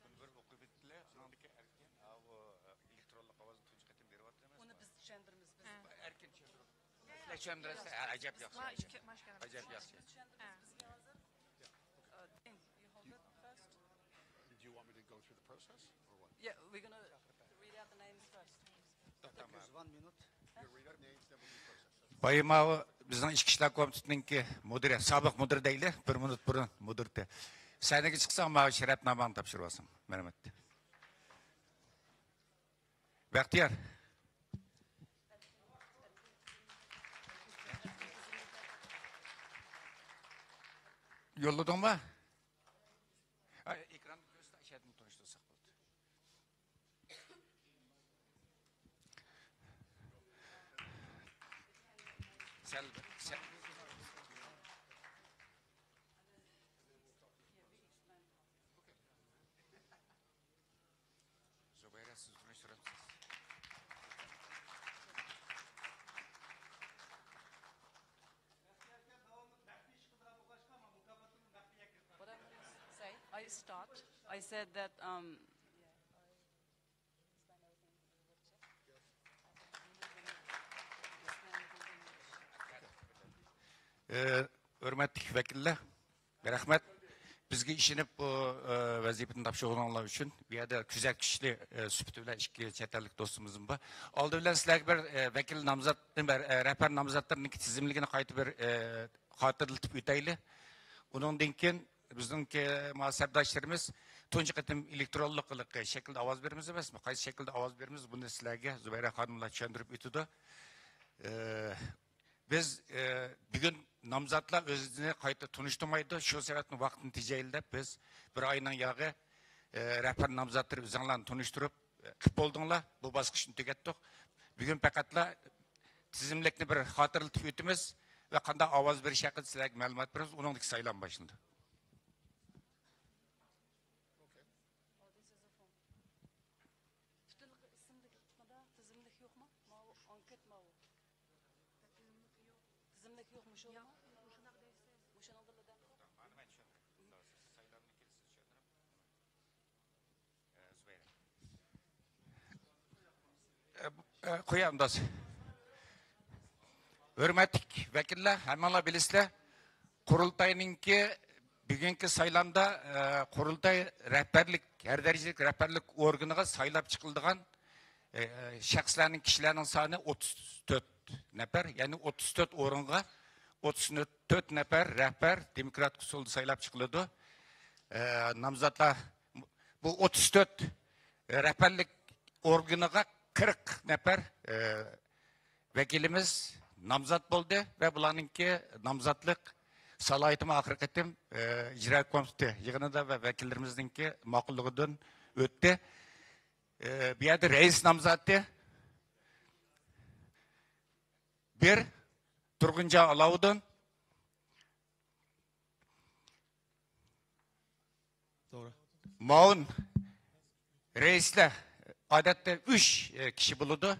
بۇنى بىر ئوقۇپ ئۆتتىلە، ئۇنىڭدىكى ئەركىن، ئا، ئۇ، ئېلېكترونلۇق ئاۋازنى تۇنجى قېتىم بېرىۋاتىمىز. ئۇنى بىز چۈشەندۈرىمىز، بىز. ئەركىن چۈشەندۈرۈڭ. چۈشەندۈرەسىز. ئەجەب ياخشى. ئەجەب ياخشى. Do you want me to go through the names first? بايىم ئاۋۇ بىزنىڭ ئىچكى ئىشلار كومىتېتىنىڭكى مۇدىرى، سابىق مۇدىرى دەيلى، بىر مىنۇت بۇرۇن مۇدىرىتى. سەھنىگە چىقساڭ، ماۋۇ شەرەپنامەڭنى تاپشۇرۇۋالساڭ. مەرھەمەت. بەختىيار. يوللىدىڭمۇ؟ ئېكراندا كۆرسىتە، ئىشەدىن تونۇشتۇرساق بولدى. سەل، سەل. زۇبەيرە، سىز تونۇشتۇرامسىز؟ What I'm gonna say, I start. I said that um, ھۆرمەتلىك ۋەكىللەر، رەھمەت. بىزگە ئىشىنىپ بۇ ۋەزىپىنى تاپشۇرغىنىڭلار ئۈچۈن. بۇ يەردە كۆزەتكۈچى سۈپىتى بىلەن ئىككى چەت ئەللىك دوستىمىزمۇ بار. ئالدى بىلەن سىلەرگە بىر ۋەكىل نامزات، رەھبەر نامزاتلىرىنىڭ تىزىملىكىنى قايتا بىر خاتىرىلىتىپ ئۆتەيلى. ئۇنىڭدىن كېيىن بىزنىڭكى مۇھاسىبداشلىرىمىز تۇنجى قېتىم ئېلېكترونلۇق شەكىلدە ئاۋاز بېرىمىز ئەمەسمۇ؟ قايسى شەكىلدە ئاۋاز بېرىمىز، بۇنى سىلەرگە زۇبەيرە خانىملار چۈشەندۈرۈپ ئۆتىدۇ. ئە، بىز، ئە، بۈگۈن نامزاتلار ئۆزىنى قايتا تونۇشتۇرمايدۇ. شۇ سەۋەبتىن ۋاقىتنى تېجەيلى دەپ، بىز بىر ئاينىڭ ياغى، ئە، رەھبەر نامزاتلىرى ئۆزۈڭلارنى تونۇشتۇرۇپ، ئە، قىلىپ بولدۇڭلار. بۇ باسقۇچنى تۈگەتتۇق. بۈگۈن پەقەتلا تىزىملىكنى بىر خاتىرىلىتىپ ئۆتىمىز ۋە قانداق ئاۋاز بېرىش ھەققىدە سىلەرگە مەلۇمات بېرىمىز. ئۇنىڭدىن كېيىن سايلام باشلىنىدۇ. تىزىملىك يوقمۇ؟ ماۋۇ ئانكېت ماۋۇ. تىزىملىك يوق، مۇشۇ. مۇشۇنىڭدىلا دەم. ئە، ئە، قويامداس. ھۆرمەتلىك ۋەكىللەر، ھەممىڭلار بىلىسىلەر، قۇرۇلتاينىڭكى بۈگۈنكى سايلامدا، ئە، قۇرۇلتاي رەھبەرلىك، ھەر دەرىجىلىك رەھبەرلىك ئورگىنىغا سايلاپ چىقىلىدىغان، ئە، شەخسلەرنىڭ، كىشىلەرنىڭ سانى ئوتتۇز تۆت نەپەر، يەنى ئوتتۇز تۆت ئورۇنغا ئوتتۇز تۆت نەپەر رەھبەر دېموكراتىك ئۇسۇلدا سايلاپ چىقىلىدۇ. ئە، نامزاتلار، بۇ ئوتتۇز تۆت رەھبەرلىك ئورگىنىغا قىرىق نەپەر، ئە، ۋەكىلىمىز نامزات بولدى ۋە بۇلارنىڭكى نامزاتلىق سالاھىيىتىمۇ ئاخىرقى قېتىم، ئە، ئىجرا كومىتېتى يىغىنىدا ۋە ۋەكىللىرىمىزنىڭكى ماقۇللۇقىدىن ئۆتتى. ئە، بۇ يەردە رەئىس نامزاتى بىر، تۇرغۇنجان ئالاۋۇدۇن. توغرا. مۇئاۋىن رەئىسلەر ئادەتتە ئۈچ، ئە، كىشى بولىدۇ.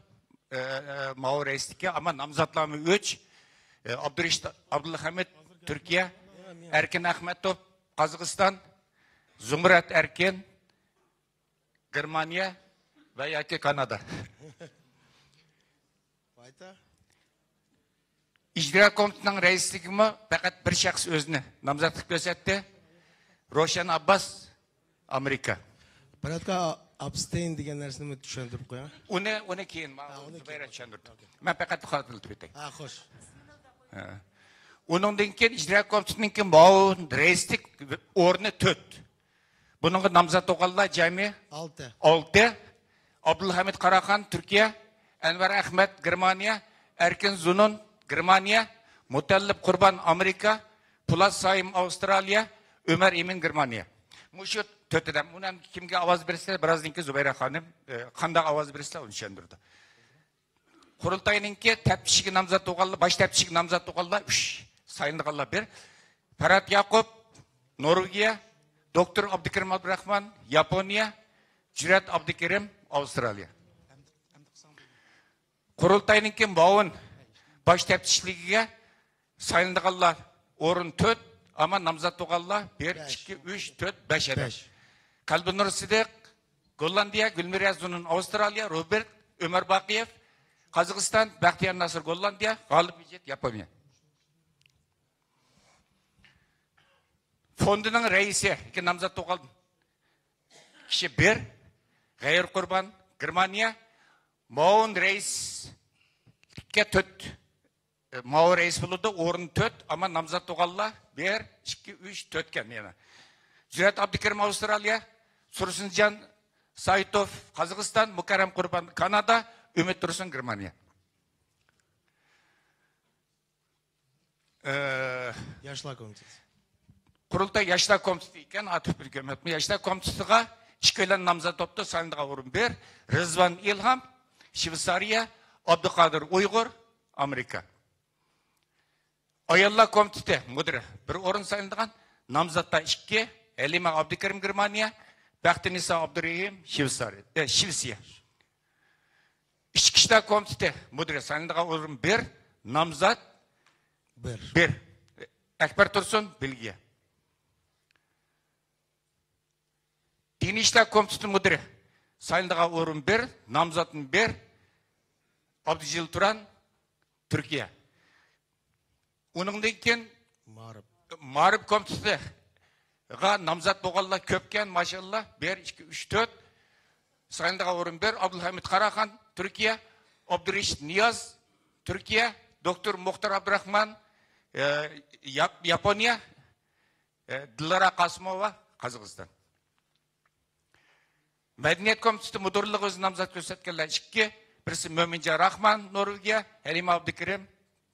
ئە، ئە، مۇئاۋىن رەئىسلىككە، ئەمما نامزاتلارمۇ ئۈچ. ئە، ئابدۇرېشىت ئابدۇلھەمىد، تۈركىيە، ئەركىن ئەخمەتوف، قازاقىستان، زۇمرەت ئەركىن، گېرمانىيە ۋە ياكى كانادا. ئىجرا كومىتېتىنىڭ رەئىسلىكىگىمۇ پەقەت بىر شەخس ئۆزىنى نامزاتلىق كۆرسەتتى. روشەن ئابباس، ئامېرىكا. بىراتكا، ئابستېين دېگەن نەرسىنى چۈشەندۈرۈپ قويۇڭ. ئۇنى، ئۇنى كېيىن ماڭا زۇبەيرە چۈشەندۈردى. مەن پەقەت خاتىرىلىتىپ ئۆتەي. ھە، خوش. ئۇنىڭدىن كېيىن ئىجرا كومىتېتىنىڭكى مۇئاۋىن رەئىسلىك ئورنى تۆت. بۇنىڭغا نامزات بولغانلار جەمئىي ئالتە. ئالتە. ئابدۇلھەمىد قاراخان، تۈركىيە، ئەنۋەر ئەخمەت، گېرمانىيە، ئەركىن زۇنۇن، گېرمانىيە، مۇتەللىپ قۇربان، ئامېرىكا، پولات سايىم، ئاۋسترالىيە، ئۆمەر ئىمىن، گېرمانىيە. مۇشۇ تۆت ئادەم. ئۇنى كىمگە ئاۋاز بېرىسىلەر؟ بىرازدىن كېيىن زۇبەيرە خانىم، ئە، قانداق ئاۋاز بېرىسىلەر، ئۇنى چۈشەندۈرىدۇ. قۇرۇلتاينىڭكى تەپتىشىگە نامزات بولغانلار، باش تەپتىشىگە نامزات بولغانلار ئۈچ، سايلىنىدىغانلار بىر. پەرھات ياقۇپ، نورۋېگىيە، دوكتور ئابدۇكېرىم ئابدۇراخمان، ياپونىيە، جۈرئەت ئابدۇكېرىم، ئاۋسترالىيە. قۇرۇلتاينىڭكى مۇئاۋىن باش تەپتىشلىكىگە سايلىنىدىغانلار ئورۇن تۆت، ئەمما نامزات بولغانلار بىر، بەش. ئىككى، ئۈچ، تۆت، بەش ئادەم. بەش. قەلبىنۇر سىدىق، گوللاندىيە، گۈلمىرە زۇنۇن، ئاۋسترالىيە، روبېرت، ئۆمەر باقىيېف، قازاقىستان، بەختىيار ناسىر گوللاندىيە، غالىب مىجىت ياپونىيە. فوندىنىڭ رەئىسى، نامزات بولغان كىشى بىر، غەيرىي قۇربان، گېرمانىيە، ماۋۇن رەئىسكە تۆت، ماۋۇ رەئىس بولىدۇ، ئورۇن تۆت، ئەمما نامزات بولغانلار بىر، ئىككى، ئۈچ، تۆتكەن يەنە. زۇرەت ئابدۇكېرىم ئاۋسترالىيە، تۇرسۇنجان سايتوف قازاقىستان، مۇكەررەم قۇربان كانادا، ئۈمىد تۇرسۇن گېرمانىيە. ئە، ياشلار كومىتېتى. قۇرۇلتاي ياشلار كومىتېتى ئىكەن، ئاتۇف بىر كۆمەتمۇ. ياشلار كومىتېتىغا ئىككىيلەن نامزات بوپتۇ، سايلىنىدىغان ئورۇن بىر، رىزۋان ئىلھام، شۋېتسارىيە، ئابدۇقادىر ئۇيغۇر، ئامېرىكا. ئاياللار كومىتېتى مۇدىرى بىر ئورۇن سايلىنىدىغان، نامزاتلار ئىككى، ھەلىمە ئابدۇكېرىم گېرمانىيە، بەختىنىسا ئابدۇرېھىم شۋېتسارىيە، ئە، شۋېتسىيە. ئىچكى ئىشلار كومىتېتى مۇدىرى سايلىنىدىغان ئورۇن بىر، نامزات بىر. بىر. ئەكبەر تۇرسۇن، بېلگىيە. دىنىي ئىشلار كومىتېتى مۇدىرى سايلىنىدىغان ئورۇن بىر، نامزاتتىن بىر، ئابدۇجېلىل تۇران، تۈركىيە. ئۇنىڭدىن كېيىن مائارىپ. مائارىپ كومىتېتىغا نامزات بولغانلار كۆپكەن، ماشائاللا. بىر، ئىككى، ئۈچ، تۆت. سايلىنىدىغان ئورۇن بىر، ئابدۇلھەمىد قاراخان، تۈركىيە، ئابدۇرېشىت نىياز، تۈركىيە، دوكتور مۇختار ئابدۇراخمان، ئە، ياپ-، ياپونىيە، ئە، دىلارا قاسىموۋا، قازاقىستان. مەدەنىيەت كومىتېتى مۇدىرلىقىغا ئۆزى نامزات كۆرسەتكەنلەر ئىككى، بىرسى مۆمىنجان راخمان، نورۋېگىيە، ھەلىمە ئابدۇكېرىم،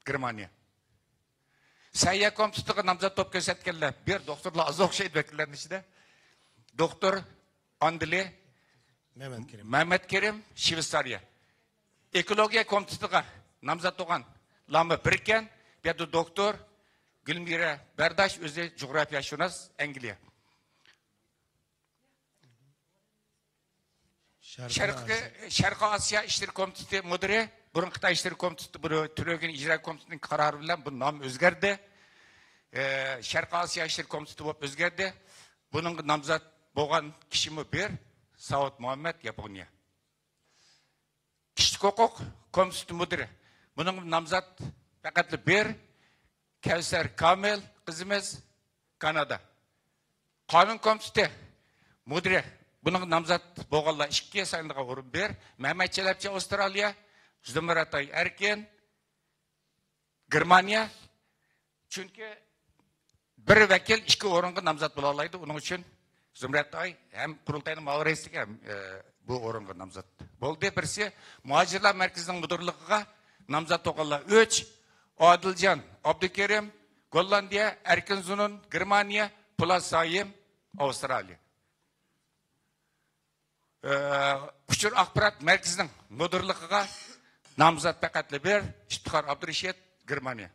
گېرمانىيە. سەھىيە كومىتېتىغا نامزات بولۇپ كۆرسەتكەنلەر بىر، دوختۇرلار ئاز ئوخشايدۇ ۋەكىللەرنىڭ ئىچىدە. دوختۇر ئاندىلى مەمەتكېرىم. مەمەتكېرىم، شۋېتسارىيە. ئېكولوگىيە كومىتېتىغا نامزات بولغان لامما بىر ئىكەن، بۇ يەردە دوختۇر گۈلمىرە بەرداش، ئۆزى جۇغراپىيەشۇناس، ئەنگلىيە. شەرقىي شەرقىي، ئاسىيا. شەرقىي ئاسىيا ئىشلىرى كومىتېتى مۇدىرى، بۇرۇن خىتاي ئىشلىرى كومىتېتى، بۇ تۈرگەن ئىجرا كومىتېتىنىڭ قارارى بىلەن بۇ نام ئۆزگەردى. ئە، شەرقىي ئاسىيا ئىشلىرى كومىتېتى بولۇپ ئۆزگەردى. بۇنىڭغا نامزات بولغان كىشىمۇ بىر، ساۋۇت مۇھەممەد، ياپونىيە. كىشىلىك ھوقۇق كومىتېتى مۇدىرى. بۇنىڭ نامزات پەقەتلا بىر، كەۋسەر كامىل قىزىمىز، كانادا. قانۇن كومىتېتى مۇدىرى. بۇنىڭ نامزات بولغانلار ئىككى، سايلىنىدىغان ئورۇن بىر، مەمەت چەلەپچى، ئاۋسترالىيە، زۇمرەتئاي ئەركىن، گېرمانىيە. چۈنكى بىر ۋەكىل ئىككى ئورۇنغا نامزات بولالايدۇ. ئۇنىڭ ئۈچۈن زۇمرەتئاي ھەم قۇرۇلتاينىڭ مۇئاۋىن رەئىسلىكى ھەم، ئە، بۇ ئورۇنغا نامزات بولدى. بىرسى مۇھاجىرلار مەركىزىنىڭ مۇدىرلىقىغا نامزات بولغانلار ئۈچ، ئادىلجان ئابدۇكېرىم، گوللاندىيە، ئەركىن زۇنۇن، گېرمانىيە، پولات سايىم، ئاۋسترالىيە. ئە، ئۇچۇر ئاخبارات مەركىزىنىڭ مۇدىرلىقىغا نامزات پەقەتلا بىر، ئىپتىخار ئابدۇرېشىت، گېرمانىيە.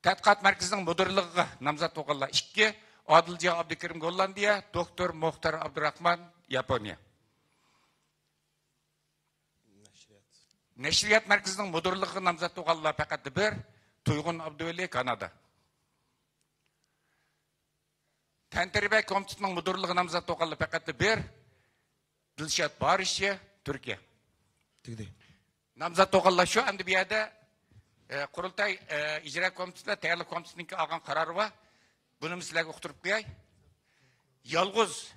تەتقىقات مەركىزىنىڭ مۇدىرلىقىغا نامزات بولغانلار ئىككى، ئادىلجان ئابدۇكېرىم، گوللاندىيە، دوكتور مۇختار ئابدۇراخمان، ياپونىيە. نەشرىيات مەركىزىنىڭ مۇدىرلىقىغا نامزات بولغانلار پەقەتلا بىر، تۇيغۇن ئابدۇۋەلى، كانادا. تەنتەربىيە كومىتېتىنىڭ مۇدىرلىقىغا نامزات بولغانلار پەقەتلا بىر، دىلشات بارىشچى، تۈركىيە. تۈگىدى. نامزات بولغانلار شۇ. ئەمدى بۇ يەردە، ئە، قۇرۇلتاي، ئە، ئىجرا كومىتېتى، تەييارلىق كومىتېتىنىڭكى ئالغان قارارى بار. بۇنىمۇ سىلەرگە ئۇقتۇرۇپ قوياي. يالغۇز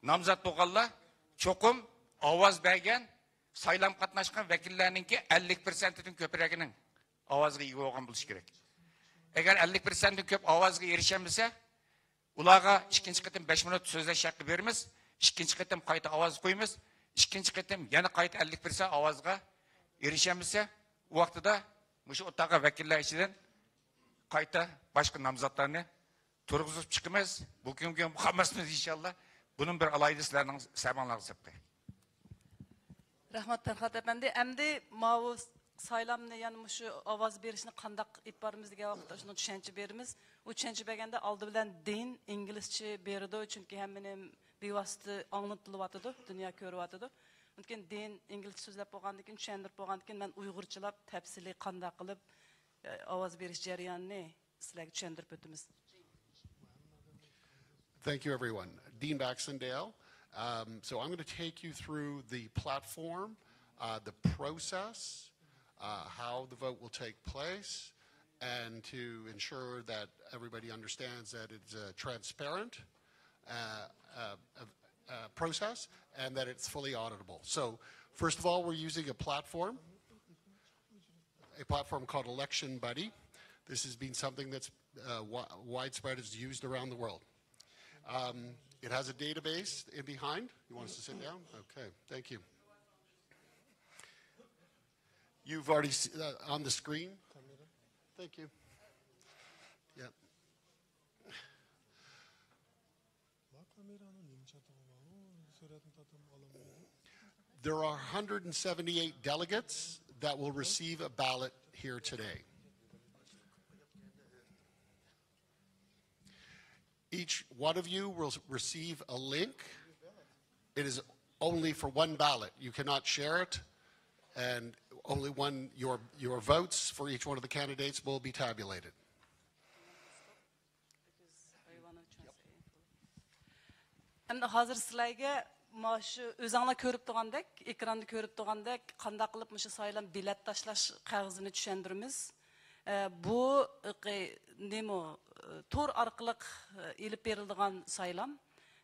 نامزات بولغانلار چوقۇم ئاۋاز بەرگەن، سايلام قاتناشقان ۋەكىللەرنىڭكى ئەللىك پىرسەنتتىن كۆپرەكىنىڭ ئاۋازىغا ئىگە بولغان بولۇشى كېرەك. ئەگەر ئەللىك پىرسەنتتىن كۆپ ئاۋازغا ئېرىشەلمىسە، ئۇلارغا ئىككىنچى قېتىم بەش مىنۇت سۆزلەش ھەققى بېرىمىز. ئىككىنچى قېتىم قايتا ئاۋاز قويىمىز. ئىككىنچى قېتىم يەنە قايتا ئەللىك پىرسەنت ئاۋازغا ئېرىشەلمىسە، ئۇ ۋاقتىدا مۇشۇ ئوتتۇرا ۋەكىللەر ئىچىدىن قايتا باشقا نامزاتلارنى تۇرغۇزۇپ چىقىمىز. بۇ كۈنگە قالماسمىز ئىنشاللا. بۇنىڭ بىر ئالاھىدە سىلەرنىڭ سەمەڭلارغا سەپقى. رەھمەت، پەرھات ئەپەندى. ئەمدى ماۋۇ سايلامنى، يەنى مۇشۇ ئاۋاز بېرىشنى قانداق ئېلىپ بارىمىز دېگەن ۋاقىتتا شۇنىڭ چۈشەنچە بېرىمىز. ئۇ چۈشەنچە بەرگەندە ئالدى بىلەن دىن ئىنگلىزچە بېرىدۇ، چۈنكى ھەممىنى بىۋاسىتە ئاڭلىتىلىۋاتىدۇ، دۇنيا كۆرۈۋاتىدۇ. ئۇنىڭ دىن ئىنگلىزچە سۆزلەپ بولغاندىن كېيىن، چۈشەندۈرۈپ بولغاندىن كېيىن، مەن ئۇيغۇرچىلاپ تەپسىلىي قانداق قىلىپ، ئە، ئاۋاز بېرىش جەريانىنى سىلەرگە چۈشەندۈرۈپ ئۆتىمىز. Thank you, everyone. Dean Baxendale. Um, so I'm going to take you through the platform uh, the process, uh, how the vote will take place, and to ensure that everybody understands that it's a transparent uh, uh, uh, uh, process and that it's fully auditable. So, first of all, we're using a platform, a platform called Election Buddy. This has been something that's uh, wi- widespread, is used around the world. Um, it has a database in behind. You want us to sit down? Okay, thank you. You've already seen uh, on the screen. Thank you. Yeah. There are one hundred seventy-eight delegates that will receive a ballot here today. Each one of you will receive a link. It is only for one ballot. You cannot share it, and only one, your, your votes for each one of the candidates will be tabulated. ئەمدى ھازىر سىلەرگە مانا شۇ ئۆزۈڭلار كۆرۈپ تۇرغاندەك، ئېكراندا كۆرۈپ تۇرغاندەك، قانداق قىلىپ مۇشۇ سايلام بېلەت تاشلاش قەغىزىنى چۈشەندۈرىمىز. ئە، بۇ، ئە، نېمە، ئە، تور ئارقىلىق، ئە، ئېلىپ بېرىلىدىغان سايلام.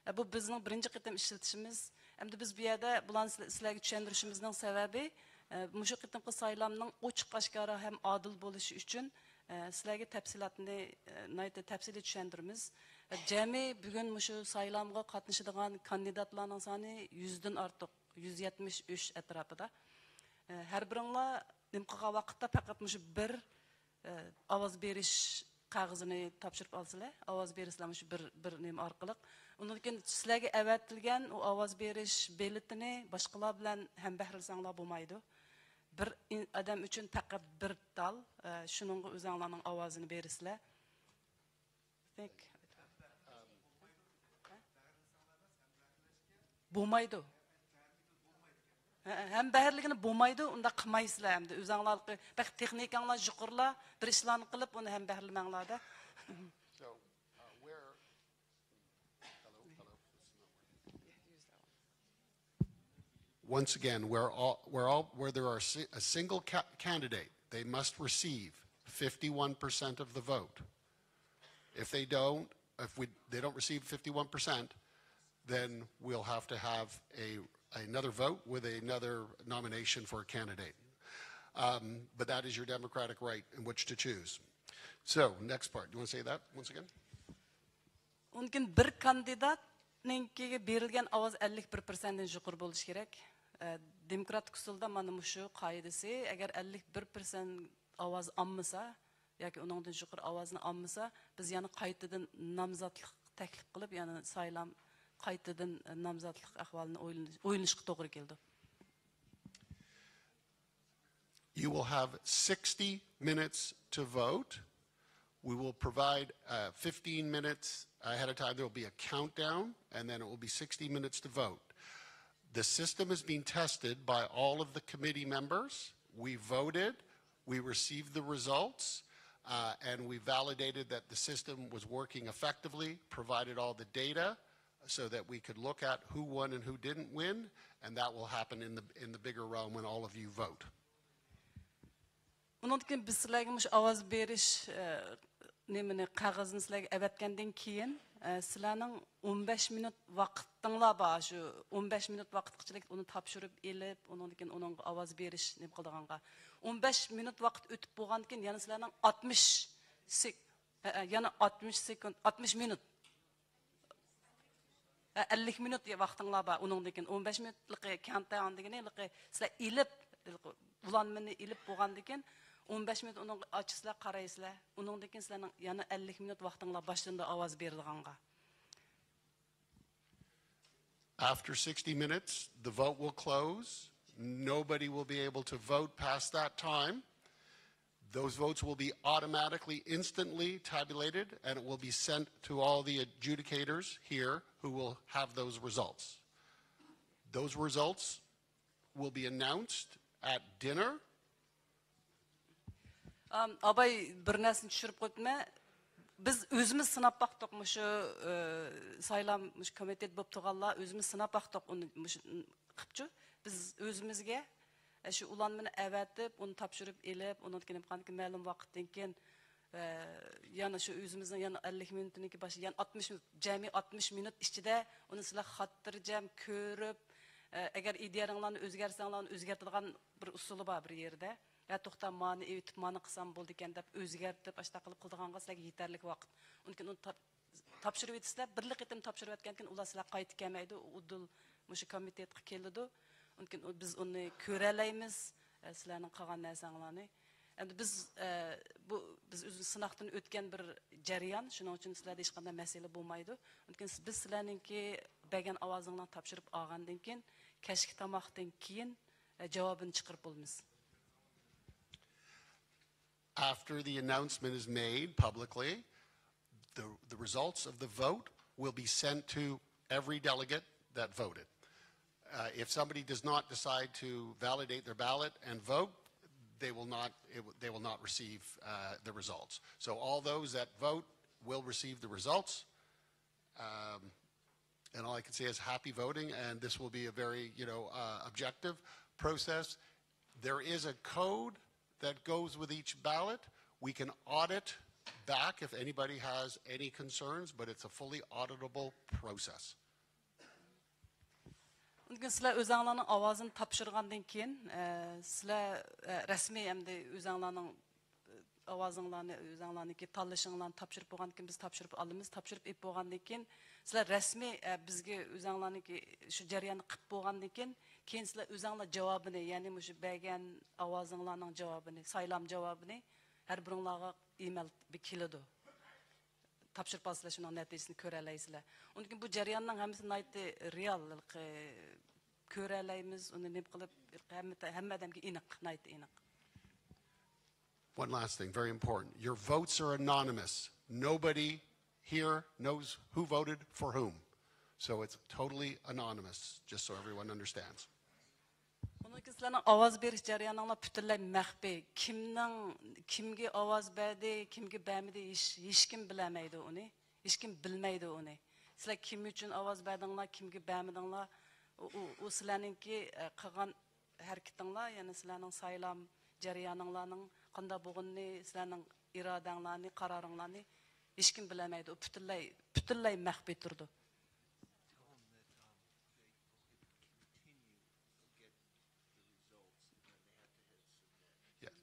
ئە، بۇ بىزنىڭ بىرىنچى قېتىم ئىشلىتىشىمىز. ئەمدى بىز بۇ يەردە بۇلارنى سىلە-، سىلەرگە چۈشەندۈرۈشىمىزنىڭ سەۋەبى، ئە، مۇشۇ قېتىمقى سايلامنىڭ ئوچۇق ئاشكارا ھەم ئادىل بولۇشى ئۈچۈن، ئە، سىلەرگە تەپسىلاتنى، ئە، ناھايىتى تەپسىلىي چۈشەندۈرىمىز. ئە، جەمئىي بۈگۈن مۇشۇ سايلامغا قاتنىشىدىغان كاندىداتلارنىڭ سانى يۈزدىن ئارتۇق، يۈز يەتمىش ئۈچ ئەتراپىدا. ئە، ھەر بىرىڭلار نېمە قىلغان ۋاقىتتا پەقەت مۇشۇ بىر، ئە، ئاۋاز بېرىش قەغىزىنى تاپشۇرۇپ ئالسىلەر، ئاۋاز بېرىسىلەر مۇشۇ بىر، بىر نېمە ئارقىلىق. ئۇنىڭدىن كېيىن سىلەرگە ئەۋەتىلگەن ئۇ ئاۋاز بېرىش بېلىتىنى باشقىلار بىلەن ھەمبەھىرلىسەڭلار بولمايدۇ. بىر ئىن-، ئادەم ئۈچۈن پەقەت بىر تال، ئە، شۇنىڭغا ئۆزەڭلارنىڭ ئاۋازىنى بېرىسىلەر. Think. بولمايدۇ. ھە، ھەمبەھىرلىگىنى بولمايدۇ، ئۇنداق قىلمايسىلەر ئەمدى. ئۆزەڭلار بەك تېخنىكاڭلار يۇقىرىلا، بىر ئىشلارنى قىلىپ ئۇنى ھەمبەھىرلىمەڭلار-دە. So, uh, where, hello, hello. Once again, where, all, where, all, where there are si- a single ca- candidate, they must receive fifty-one percent of the vote. If they don't, if we, they don't receive fifty-one percent, then we'll have to have a, another vote with another nomination for a candidate. Um, but that is your democratic right in which to choose. So, next part. You want to say that once again? ئۇنىڭدىن كېيىن بىر كاندىداتنىڭكىگە بېرىلگەن ئاۋاز ئەللىك بىر پىرسەنتتىن يۇقىرى بولۇشى كېرەك. ئە، دېموكراتىك ئۇسۇلدا مانا مۇشۇ قائىدىسى، ئەگەر ئەللىك بىر پىرسەنت ئاۋاز ئالمىسا ياكى ئۇنىڭدىن يۇقىرى ئاۋازنى ئالمىسا، بىز يەنە قايتىدىن نامزاتلىق تەكلىپ قىلىپ، يەنە سايلام، قايتىدىن نامزاتلىق ئەھۋالىنى ئويلىنىش-، ئويلىنىشقا توغرا كېلىدۇ. You will have sixty minutes to vote. We will provide uh, fifteen minutes ahead of time. There will be a countdown, and then it will be sixty minutes to vote. The system has been tested by all of the committee members. We voted, we received the results, uh, and we validated that the system was working effectively, provided all the data, so that we could look at who won and who didn't win, and that will happen in the, in the bigger realm when all of you vote. ئۇنىڭدىن كېيىن بىز سىلەرگە مۇشۇ ئاۋاز بېرىش، ئە، نېمىنى، قەغىزىنى سىلەرگە ئەۋەتكەندىن كېيىن، ئە، سىلەرنىڭ ئون بەش مىنۇت ۋاقتىڭلار بار، شۇ ئون بەش مىنۇت ۋاقىتقىچىلىك ئۇنى تاپشۇرۇپ ئېلىپ، ئۇنىڭدىن كېيىن ئۇنىڭغا ئاۋاز بېرىش نېمە قىلىدىغانغا. ئون بەش مىنۇت ۋاقىت ئۆتۈپ بولغاندىن كېيىن يەنە سىلەرنىڭ ئاتمىش سېك-، ئە، ئە، يەنە ئاتمىش سېكۇنت، ئاتمىش مىنۇت. ھە، ئەللىك مىنۇت ۋاقتىڭلار بار. ئۇنىڭدىن كېيىن ئون بەش مىنۇتلىقى كەنتەن دېگىنى، لىقى سىلەر ئېلىپ، ئۇلانمىنى ئېلىپ بولغاندىن كېيىن، ئون بەش مىنۇت ئۇنىڭغا ئاچىسىلەر، قارايسىلەر. ئۇنىڭدىن كېيىن سىلەرنىڭ يەنە ئەللىك مىنۇت ۋاقتىڭلار باشلىنىدۇ ئاۋاز بېرىدىغانغا. After sixty minutes, the vote will close. Nobody will be able to vote past that time. Those votes will be automatically, instantly tabulated, and it will be sent to all the adjudicators here who will have those results. Those results will be announced at dinner. ئاباي، بىر نەرسىنى چۈشۈرۈپ قويۇپتىمەن. بىز ئۆزىمىز سىناپ باقتۇق، مۇشۇ، ئە، سايلام، مۇشۇ كومىتېت بولۇپ تۇرغانلار ئۆزىمىز سىناپ باقتۇق ئۇنى، مۇشۇ قىپچۇ. بىز ئۆزىمىزگە ئە، شۇ ئۇلانمىنى ئەۋەتىپ، ئۇنى تاپشۇرۇپ ئېلىپ، ئۇنىڭدىن كېيىن مەلۇم ۋاقىتتىن كېيىن، ئە، يەنە شۇ ئۆزىمىزنىڭ يەنە ئەللىك مىنۇتتىن كېيىن باش-، يەنى ئاتمىش مىنۇت، جەمئىي ئاتمىش مىنۇت ئىچىدە ئۇنى سىلەر خاتىرجەم كۆرۈپ، ئە، ئەگەر ئىدىيەلىرىڭلارنى ئۆزگەرتسەڭلار، ئۇنى ئۆزگەرتىدىغان بىر ئۇسۇلى بار بىر يېرىدە. يا توختا، مانى ئېۋىتىپ، مانى قىلسام بولىدىكەن دەپ ئۆزگەرتىپ، ئاشۇنداق قىلىپ قىلىدىغانغا سىلەرگە يېتەرلىك ۋاقىت. ئۇنىڭدىن كېيىن ئۇنى تاپ-، تاپشۇرۇۋېتىسىلەر، بىرلا قېتىم تاپشۇرۇۋەتكەندىن كېيىن ئۇلار سىلەر قايتىپ كەلمەيدۇ، ئۇدۇل مۇشۇ كومىتېتقا كېلىدۇ. ئۇنىڭدىن كېيىن ئۇ، بىز ئۇنى كۆرەلەيمىز، ئە، سىلەرنىڭ قىلغان نەرسەڭلارنى. ئەمدى بىز، ئە، بۇ، بىز ئۆزىمىز سىناقتىن ئۆتكەن بىر جەريان، شۇنىڭ ئۈچۈن سىلەردە ھېچقانداق مەسىلە بولمايدۇ. ئۇنىڭدىن كېيىن بىز سىلەرنىڭكى بەرگەن ئاۋازىڭلارنى تاپشۇرۇپ ئالغاندىن كېيىن، كەچلىك تاماقتىن كېيىن، ئە، جاۋابىنى چىقىرىپ بولىمىز. After the announcement is made publicly, the, the results of the vote will be sent to every delegate that voted. Uh, if somebody does not decide to validate their ballot and vote, they will not, it, w- they will not receive uh, the results. So all those that vote will receive the results. Um, and all I can say is happy voting, and this will be a very, you know, uh, objective process. There is a code that goes with each ballot. We can audit back if anybody has any concerns, but it's a fully auditable process. ئۇنىڭدىن كېيىن سىلەر ئۆزەڭلارنىڭ ئاۋازىنى تاپشۇرغاندىن كېيىن، ئە، سىلەر، ئە، رەسمىي ئەمدى ئۆزەڭلارنىڭ، ئە، ئاۋازىڭلارنى، ئۆزەڭلارنىڭكى تاللىشىڭلارنى تاپشۇرۇپ بولغاندىن كېيىن، بىز تاپشۇرۇپ ئالىمىز. تاپشۇرۇپ ئېلىپ بولغاندىن كېيىن، سىلەر رەسمىي، ئە، بىزگە ئۆزەڭلارنىڭكى شۇ جەرياننى قىلىپ بولغاندىن كېيىن، كېيىن سىلەر ئۆزەڭلار جاۋابىنى، يەنى مۇشۇ بەرگەن ئاۋازىڭلارنىڭ جاۋابىنى، سايلام جاۋابىنى ھەر بىرىڭلارغا ئىمېل كېلىدۇ. تاپشۇرۇپ ئالسىلەر، شۇنىڭ نەتىجىسىنى كۆرەلەيسىلەر. ئۇنىڭدىن كېيىن بۇ جەرياننىڭ ھەممىسى ناھايىتى رېئال، ھېلىقى كۆرەلەيمىز، ئۇنى نېمە قىلىپ، ھېلىقى ھەممە، ھەممە ئادەمگە ئېنىق، ناھايىتى ئېنىق. One last thing, very important. Your votes are anonymous. Nobody here knows who voted for whom. So it's totally anonymous, just so everyone understands. ئۇنىڭدىن كېيىن سىلەرنىڭ ئاۋاز بېرىش جەريانىڭلار پۈتۈنلەي مەخپىي. كىمنىڭ، كىمگە ئاۋاز بەردى، كىمگە بەرمىدى، ھېچ، ھېچكىم بىلەلمەيدۇ ئۇنى. ھېچكىم بىلمەيدۇ ئۇنى. سىلەر كىم ئۈچۈن ئاۋاز بەردىڭلار، كىمگە بەرمىدىڭلار، ئۇ، ئۇ، ئۇ سىلەرنىڭكى، ئە، قىلغان ھەرىكىتىڭلار، يەنى سىلەرنىڭ سايلام جەريانىڭلارنىڭ قانداق بولغىنىنى، سىلەرنىڭ ئىرادەڭلارنى، قارارىڭلارنى ھېچكىم بىلەلمەيدۇ. ئۇ پۈتۈنلەي، پۈتۈنلەي مەخپىي تۇرىدۇ. Yes.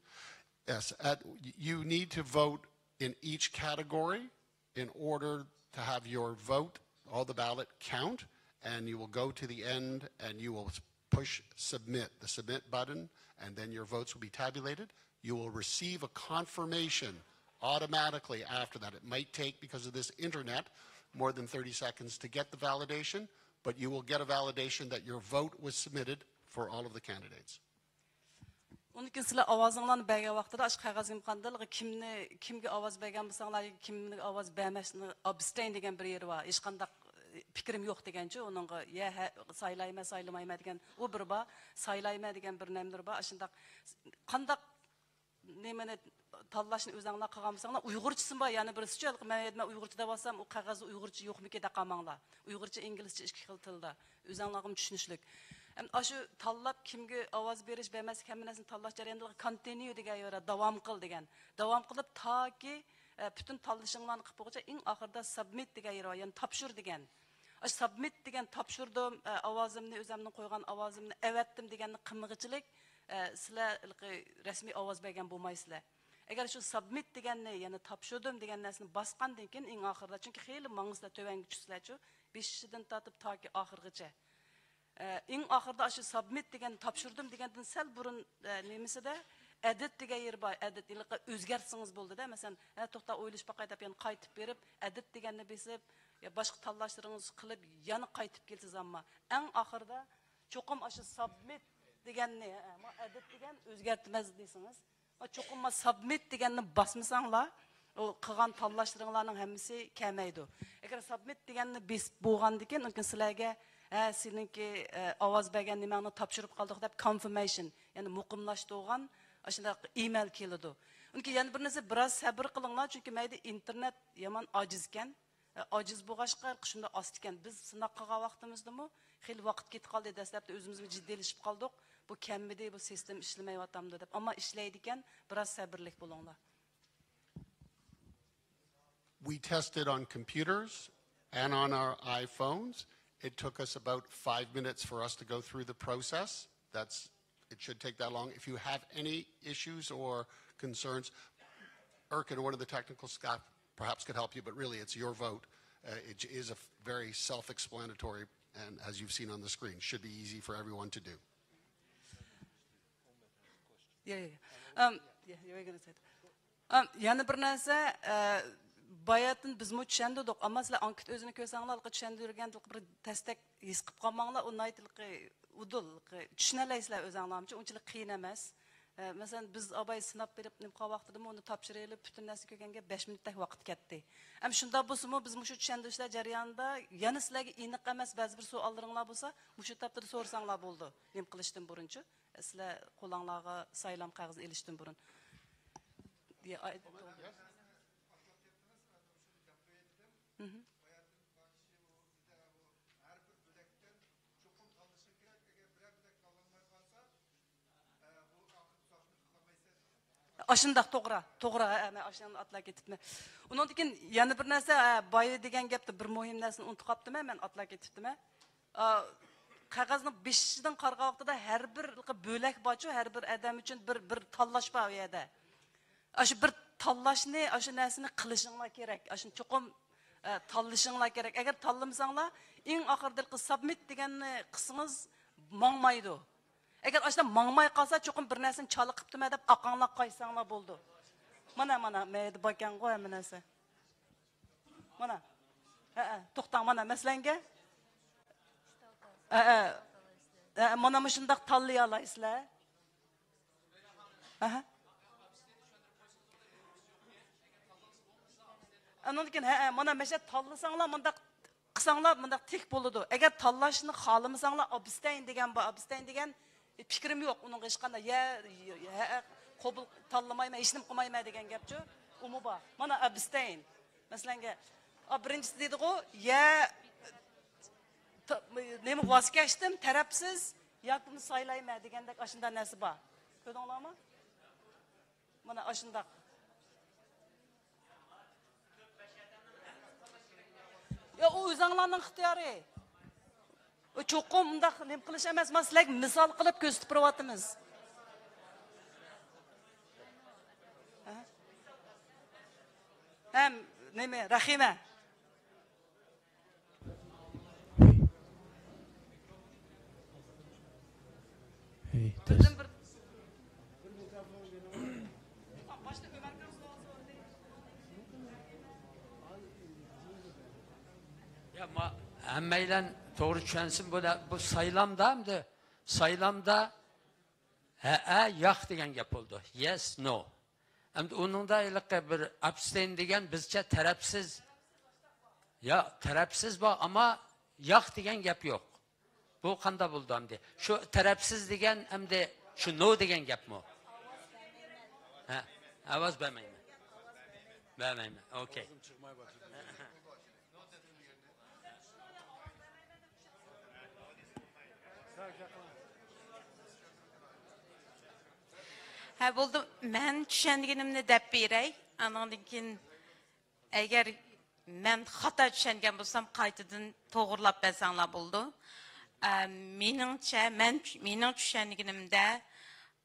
Yes. At, you need to vote in each category in order to have your vote, all the ballot count, and you will go to the end and you will push submit, the submit button, and then your votes will be tabulated. You will receive a confirmation automatically after that. It might take, because of this internet, more than thirty seconds to get the validation, but you will get a validation that your vote was submitted for all of the candidates. ئۇنىڭدىن كېيىن سىلەر ئاۋازىڭلارنى بەرگەن ۋاقتىدا ئاشۇ قەغەزگە قاندىلىغا كىمنى، كىمگە ئاۋاز بەرگەن بولساڭلار، كىمگە ئاۋاز بەرمەسنى، ئابستەين دېگەن بىر يېرى بار. ھېچقانداق پىكرىم يوق دېگەنچۇ ئۇنىڭغا. يە ھە، سايلايمەن، سايلىمايمەن دېگەن ئۇ بىر بار. سايلايمەن دېگەن بىر نېمىلىرى بار. ئاشۇنداق قانداق نېمىنى تاللاشنى ئۆزەڭلار قىلغان بولساڭلار، ئۇيغۇرچىسىمۇ بار، يەنە بىرسىچۇ، ھېلىقى مەن، مەن ئۇيغۇرچە دەۋالسام، ئۇ قەغەزدە ئۇيغۇرچە يوقمىكى دەپ قالماڭلار. ئۇيغۇرچە، ئىنگلىزچە ئىككى خىل تىلدا. ئۆزەڭلارغىمۇ چۈشىنىشلىك. ئەمدى ئاشۇ تاللاپ، كىمگە ئاۋاز بېرىش، بەرمەسلىك، ھەممە نەرسىنى تاللاش جەريانىدا كونتىنيۇ دېگەن يەر بار، داۋام قىل دېگەن. داۋام قىلىپ، تاكى، ئە، پۈتۈن تاللىشىڭلارنى قىلىپ بولغۇچە، ئەڭ ئاخىرىدا سابمىت دېگەن يەر بار، يەنى تاپشۇر دېگەن. ئاشۇ سابمىت دېگەن، تاپشۇردۇم، ئە، ئاۋازىمنى، ئۆزەمنىڭ قويغان ئاۋازىمنى ئەۋەتتىم دېگەننى قىلمىغۇچىلىك، ئە، سىلەر ھېلىقى رەسمىي ئاۋاز بەرگەن بولمايسىلەر. ئەگەر شۇ سابمىت دېگەننى، يەنى تاپشۇردۇم دېگەن نەرسىنى باسقاندىن كېيىن، ئېڭ ئاخىرىدا، چۈنكى خېلى ماڭىسىلەر، تۆۋەنگە چۈشسىلەرچۇ، بېشىدىن تارتىپ تاكى ئاخىرغىچە. ئە، ئېڭ ئاخىرىدا ئاشۇ سابمىت دېگەن، تاپشۇردۇم دېگەندىن سەل بۇرۇن، ئە، نېمىسىدە، ئەدىت دېگەن يېرى بار. ئەدىت ھېلىقى ئۆزگەرتسىڭىز بولدىدە. مەسىلەن، ھە، توختا، ئويلىشىپ باقاي دەپ يەنە قايتىپ بېرىپ، ئەدىت دېگەننى بېسىپ، يا باشقا تاللاشلىرىڭىز قىلىپ يەنە قايتىپ كېلىسىز. ئەمما ئەڭ ئاخىرىدا چوقۇم ئاشۇ سابمىت دېگەننى، ھە، ما ئەدىت دېگەن ئۆزگەرتىمىز دېسىڭىز، ما چوقۇم ما سابمىت دېگەننى باسمىساڭلار، ئۇ قىلغان تاللاشلىرىڭلارنىڭ ھەممىسى كەلمەيدۇ. ئەگەر سابمىت دېگەننى بېسىپ بولغاندىن كېيىن، ئۇنىڭ كېيىن سىلەرگە، ھە، سېنىڭكى، ئە، ئاۋاز بەرگەن نېمەڭنى تاپشۇرۇپ قالدۇق دەپ كونفىرمېيشن، يەنى مۇقىملاشتۇرغان ئاشۇنداق ئىمېل كېلىدۇ. ئۇنىڭ كېيىن يەنە بىر نەرسە، بىراز سەبىر قىلىڭلار، چۈنكى مەيدە ئىنتېرنېت يامان ئاجىزكەن. ئاجىز بولغاچقا شۇنداق ئاستىكەن. بىز سىناق قىلغان ۋاقتىمىزدىمۇ خېلى ۋاقىت كېتىپ قالدى، دەسلەپتە ئۆزىمىزمۇ جىددىيلىشىپ قالدۇق. بۇ كەممىدى، بۇ سىستېما ئىشلىمەيۋاتامدۇ دەپ. ئەمما ئىشلەيدىكەن، بىراز سەبرلىك بولۇڭلار. We tested on computers and on our iPhones. It took us about five minutes for us to go through the process. That's, it should take that long. If you have any issues or concerns, Erkin, one of the technical staff, perhaps could help you, but really it's your vote. Uh, it is a very self-explanatory, and as you've seen on the screen, should be easy for everyone to do. Yeah, yeah, yeah. Um, yeah, you were gonna say that. ئەم، يەنە بىر نەرسە، ئە، باياتىن بىزمۇ چۈشەندۈردۇق، ئەمما سىلەر ئانكېت ئۆزىنى كۆرسەڭلار، ھېلىقى چۈشەندۈرگەن ھېلىقى بىر تەستەك ھېس قىلىپ قالماڭلار، ئۇ ناھايىتى ھېلىقى ئۇدۇل، ھېلىقى چۈشىنەلەيسىلەر ئۆزەڭلارمۇچە، ئۇنچىلىك قىيىن ئەمەس. ئە، مەسىلەن، بىز ئاباي سىناپ بېرىپ نېمە قىلغان ۋاقتىدىمۇ ئۇنى تاپشۇرۇۋېلىپ، پۈتۈن نەرسە كۆرگەنگە بەش مىنۇتتەك ۋاقىت كەتتى. ئەم، شۇنداق بولسىمۇ، بىز مۇشۇ چۈشەندۈرۈشلەر جەريانىدا يەنە سىلەرگە ئېنىق ئەمەس بەزى بىر سوئاللىرىڭلار بولسا، مۇشۇ تاپتىدا سورىساڭلار بولىدۇ، نېمە قىلىشتىن بۇرۇنچۇ. سىلەر قولۇڭلارغا سايلام قەغىزىنى ئېلىشتىن بۇرۇن. ئاشۇنداق، توغرا، توغرا، ھە، مەن ئاشۇنداق ئاتلاپ كېتىپمەن. ئۇنىڭدىن كېيىن يەنە بىر نەرسە، ھە، بايا دېگەن گەپتە بىر مۇھىم نەرسىنى ئۇنتۇپ قاپتىمەن، مەن ئاتلاپ كېتىپتىمەن. ئا، قەغەزنىڭ بېشىدىن قارىغان ۋاقتىدا ھەر بىر بۆلەك بارچۇ، ھەر بىر ئادەم ئۈچۈن بىر، بىر تاللاش بار ئۇ يەردە. ئاشۇ بىر تاللاشنى، ئاشۇ نەرسىنى قىلىشىڭلار كېرەك. ئاشۇنى چوقۇم، ئە، تاللىشىڭلار كېرەك. ئەگەر تاللىمىساڭلار، ئەڭ ئاخىرىدا سابمىت دېگەننى قىلسىڭىز ماڭمايدۇ. ئەگەر ئاشۇنداق ماڭماي قالسا، چوقۇم بىر نەرسىنى چالا قىپتىمەن دەپ ئاقاڭلاپ قايتساڭلار بولىدۇ. مانا، مانا، مەيدە باركەنغۇ ھەممە نەرسە. مانا. ھەئە، توختاڭ، مانا مەسىلەنگە. ھەئە. ھەئە، مانا مۇشۇنداق تاللىيالايسىلەر. ئەھە. ئاندىن كېيىن، ھەئە، مانا مەشە تاللىساڭلار، مۇنداق قىلساڭلار، مۇنداق تىك بولىدۇ. ئەگەر تاللاشنى خالىمىساڭلار، ئابستەين دېگەن بار. ئابستەين دېگەن پىكرىم يوق ئۇنىڭغا ھېچقانداق. يە، يە، ھەئە، قوبۇل تاللىمايمەن، ھېچنېمە قىلمايمەن دېگەن گەپچۇ. ئۇمۇ بار. مانا ئابستەين. مەسىلەنگە، ئا، بىرىنچىسى دېدىغۇ، يە، ت-، نېمە، ۋاز كەچتىم، تەرەپسىز، ياكى بۇنى سايلايمەن دېگەندەك ئاشۇنداق نەرسە بار. كۆردۈڭلارمۇ؟ مانا ئاشۇنداق. يا، ئۇ ئۆزۈڭلارنىڭ ئىختىيارى. ئۇ چوقۇم ئۇنداق نېمە قىلىش ئەمەس، مانا سىلەرگە مىسال قىلىپ كۆرسىتىپ بېرىۋاتىمىز. ھە؟ ھەم نېمە، رەھىمە. ھەي، تەس. بىردىن بىر. يا، ما، ھەممەيلەن توغرا چۈشەنسۇن، بۇ، بۇ سايلامدا، ئەمدى سايلامدا ھەئە، ياق دېگەن گەپ بولىدۇ. Yes, no. ئەمدى ئۇنىڭدا ھېلىقى بىر ئابستېين دېگەن بىزچە تەرەپسىز، يا، تەرەپسىز بار، ئەمما ياق دېگەن گەپ يوق. بۇ قانداق بولىدۇ ئەمدى؟ شۇ تەرەپسىز دېگەن ئەمدى شۇ نو دېگەن گەپمۇ؟ ھە، ئاۋاز بەرمەيمەن. بەرمەيمەن. ئوكەي. ھە، بولدى. مەن چۈشەنگىنىمنى دەپ بېرەي. ئانىڭدىن كېيىن ئەگەر مەن خاتا چۈشەنگەن بولسام، قايتىدىن توغرىلاپ بەرسەڭلار بولىدۇ. ئە، مېنىڭچە، مەن، مېنىڭ چۈشەنگىنىمدە،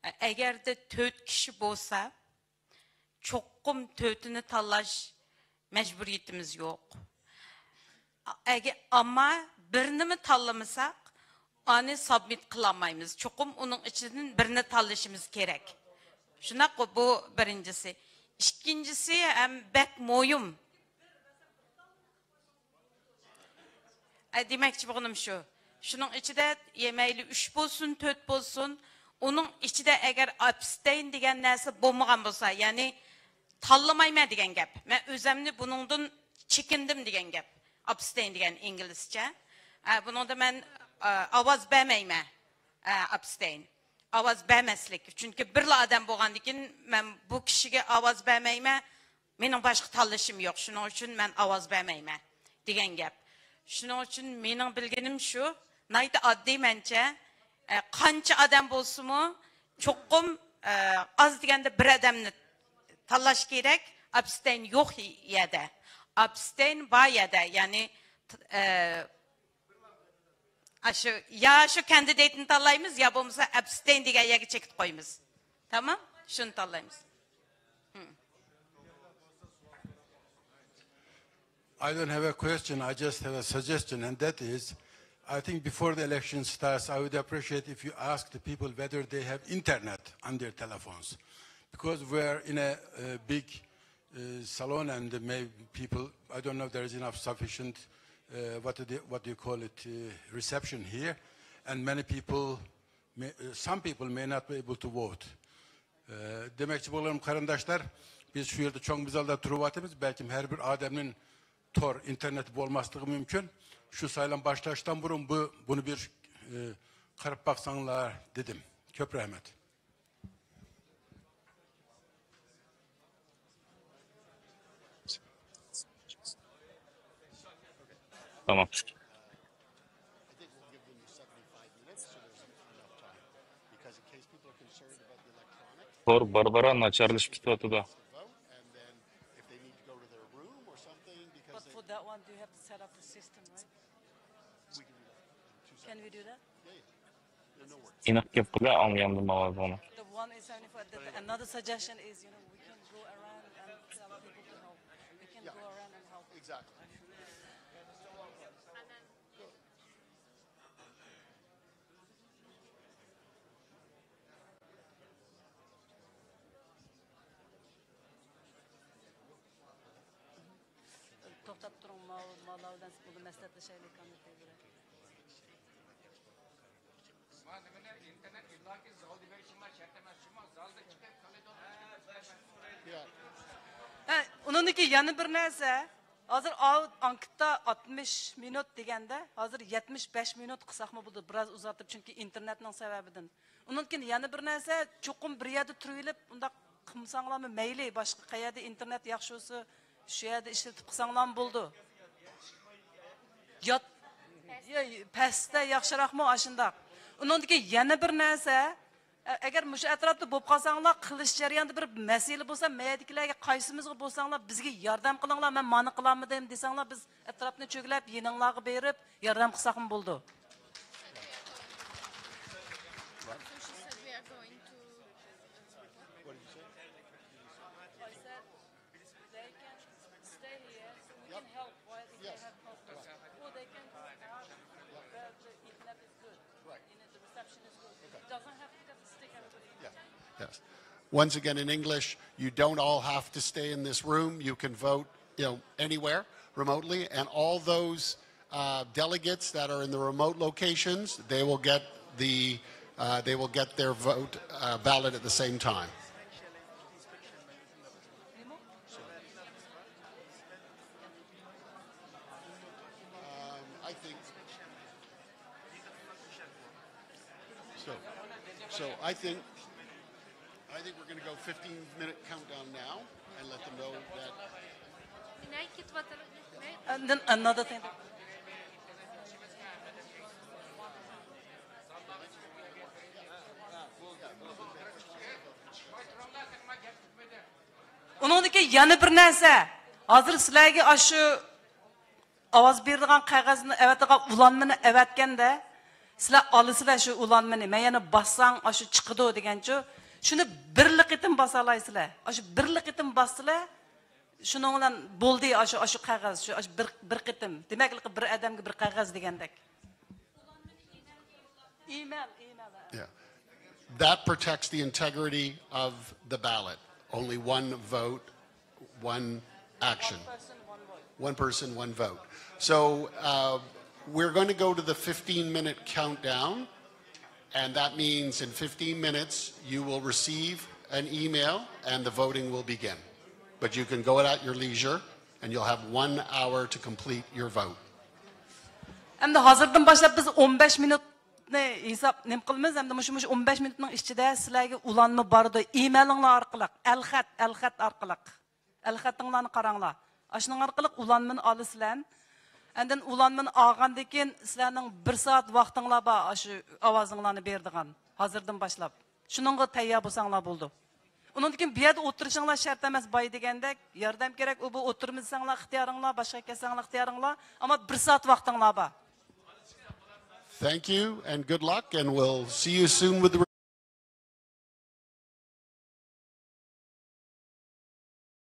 ئە، ئەگەردە تۆت كىشى بولسا، چوقۇم تۆتىنى تاللاش مەجبۇرىيىتىمىز يوق. ئەگەر، ئەمما بىرنىمۇ تاللىمىساق، ئانى سابمىت قىلالمايمىز. چوقۇم ئۇنىڭ ئىچىدىن بىرنى تاللىشىمىز كېرەك. شۇنداققۇ، بۇ بىرىنچىسى. ئىككىنچىسى ھەم بەك مۇھىم. ئە، دېمەكچى بولغىنىم شۇ. شۇنىڭ ئىچىدە، يە، مەيلى ئۈچ بولسۇن، تۆت بولسۇن، ئۇنىڭ ئىچىدە ئەگەر ئابستەين دېگەن نەرسە بولمىغان بولسا، يەنى تاللىمايمەن دېگەن گەپ. مەن ئۆزەمنى بۇنىڭدىن چېكىندىم دېگەن گەپ. ئابستەين دېگەن ئىنگلىزچە. ئە، بۇنىڭدا مەن، ئە، ئاۋاز بەرمەيمەن. ئە، ئابستەين. ئاۋاز بەرمەسلىك. چۈنكى بىرلا ئادەم بولغاندىن كېيىن مەن بۇ كىشىگە ئاۋاز بەرمەيمەن. مېنىڭ باشقا تاللىشىم يوق، شۇنىڭ ئۈچۈن مەن ئاۋاز بەرمەيمەن. دېگەن گەپ. شۇنىڭ ئۈچۈن مېنىڭ بىلگىنىم شۇ، ناھايىتى ئاددىي مەنچە. ئە، قانچە ئادەم بولسىمۇ، چوقۇم، ئە، ئاز دېگەندە بىر ئادەمنى تاللاش كېرەك. ئابستېين يوق يەردە. ئابستېين بار يەردە، يەنى، ئە، ئاشۇ، يا شۇ كاندىداتنى تاللايمىز، يا بولمىسا ئابستېين دېگەن يەرگە چېكىت قويىمىز. تامام؟ شۇنى تاللايمىز. I don't have a question, I just have a suggestion, and that is, I think before the election starts, I would appreciate if you ask the people whether they have internet on their telephones. Because we're in a, uh big uh, salon and the may people, I don't know if there is enough sufficient, uh, what, do they, what do you call it, uh, reception here. And many people, may, uh, some people may not be able to vote. دېمەكچى بولغىنىم، قېرىنداشلار، بىز شۇ يەردە چوڭ بىر زالدا تۇرۇۋاتىمىز. بەلكىم ھەر بىر ئادەمنىڭ تور، ئىنتېرنېتى بولماسلىقى مۇمكىن. شۇ سايلام باشلاشتىن بۇرۇن بۇ، بۇنى بىر، ئى، قاراپ باقساڭلار دېدىم. كۆپ رەھمەت. تامام. تور بارا-بارا ناچارلىشىپ كېتىۋاتىدۇ. But for that one, do you have to set up the system, right? Can we do that? ئېنىق گەپ قىلە ئاڭلىيالمىدىم ئاۋازىڭنى. The one is only for the, the, another suggestion is, you know, we can go around and tell people to help. We can go around and help. Exactly. توختاپ تۇرۇڭ، ماۋۇ مالاۋ بىلەن بۇنى مەسلىھەتلىشەيلى، كامىل بىلەن. ھە، ئۇنىڭدىن كېيىن يەنە بىر نەرسە. ھازىر ئاۋۇ ئانكېتتا ئاتمىش مىنۇت دېگەندە، ھازىر يەتمىش بەش مىنۇت قىلساقمۇ بولىدۇ، بىراز ئۇزارتىپ، چۈنكى ئىنتېرنېتنىڭ سەۋەبىدىن. ئۇنىڭدىن كېيىن يەنە بىر نەرسە، چوقۇم بىر يەردە تۇرۇۋېلىپ ئۇنداق قىلمىساڭلارمۇ مەيلى، باشقا قەيەردە ئىنتېرنېت ياخشى بولسا، شۇ يەردە ئىشلىتىپ قىلساڭلارمۇ بولىدۇ. يات، يا، پەستە ياخشىراقمۇ ئاشۇنداق. ئۇنىڭدىن كېيىن يەنە بىر نەرسە، ئە-، ئەگەر مۇشۇ ئەتراپتا بولۇپ قالساڭلار، قىلىش جەريانىدا بىر مەسىلە بولسا، مەيەردىكىلەرگە قايسىمىزغا بولساڭلار، بىزگە ياردەم قىلىڭلار، مەن مانا قىلالمىدىم دېسەڭلار، بىز ئەتراپنى چۆگىلەپ يېنىڭلارغا بېرىپ ياردەم قىلساقمۇ بولىدۇ. They can stay here. We can help while they have problems. Or they can go out where the internet is good. You know, the reception is good. It doesn't have to get the stick and put it in. Yes. Once again, in English, you don't all have to stay in this room. You can vote, you know, anywhere remotely, and all those uh, delegates that are in the remote locations, they will get the uh, they will get their vote uh, ballot at the same time. Um, I think so. So I think I think we're going to go fifteen minute countdown now and let them know that. And then another thing. ئۇنىڭدىكى يەنە بىر نەرسە، ھازىر سىلەرگە ئاشۇ ئاۋاز بېرىدىغان قەغەزنى ئەۋەتىدىغان ئۇلانمىنى ئەۋەتكەندە، سىلەر ئالىسىلەر شۇ ئۇلانمىنى، مەن يەنە باسساڭ ئاشۇ چىقىدۇ دېگەنچۇ، شۇنى بىرلا قېتىم باسالايسىلەر. ئاشۇ بىرلا قېتىم باسسىلەر، شۇنىڭ بىلەن بولدى، ئاشۇ، ئاشۇ قەغەز، شۇ، ئاشۇ بىر، بىر قېتىم. دېمەكلىكى بىر ئادەمگە بىر قەغەز دېگەندەك. ئىمەل، ئىمەل. Yeah. That protects the integrity of the ballot. Only one vote, one action. One person, one vote. One person, one vote. So uh, we're going to go to the fifteen minute countdown. And that means in fifteen minutes, you will receive an email and the voting will begin. But you can go at your leisure and you'll have one hour to complete your vote. ئەمدى ھازىردىن باشلاپ بىز ئون بەش مىنۇتنى ھېساب نېمە قىلىمىز؟ ئەمدى مۇشۇ، مۇشۇ ئون بەش مىنۇتنىڭ ئىچىدە سىلەرگە ئۇلانما بارىدۇ، ئىمېلىڭلار ئارقىلىق، ئەلخەت، ئەلخەت ئارقىلىق. ئەلخەتىڭلارنى قاراڭلار. ئاشۇنىڭ ئارقىلىق ئۇلانمىنى ئالىسىلەر. ئاندىن ئۇلانمىنى ئالغاندىن كېيىن سىلەرنىڭ بىر سائەت ۋاقتىڭلار بار، شۇ ئاۋازىڭلارنى بېرىدىغان، ھازىردىن باشلاپ. شۇنىڭغا تەييار بولساڭلار بولىدۇ. ئۇنىڭدىن كېيىن بۇ يەردە ئولتۇرۇشۇڭلار شەرت ئەمەس، باي دېگەندەك، ياردەم كېرەك، ئۇ بۇ ئولتۇرما دېسەڭلار ئىختىيارىڭلار، باشقا كەتسەڭلار ئىختىيارىڭلار، ئەمما بىر سائەت ۋاقتىڭلار بار. Thank you and good luck, and we'll see you soon with the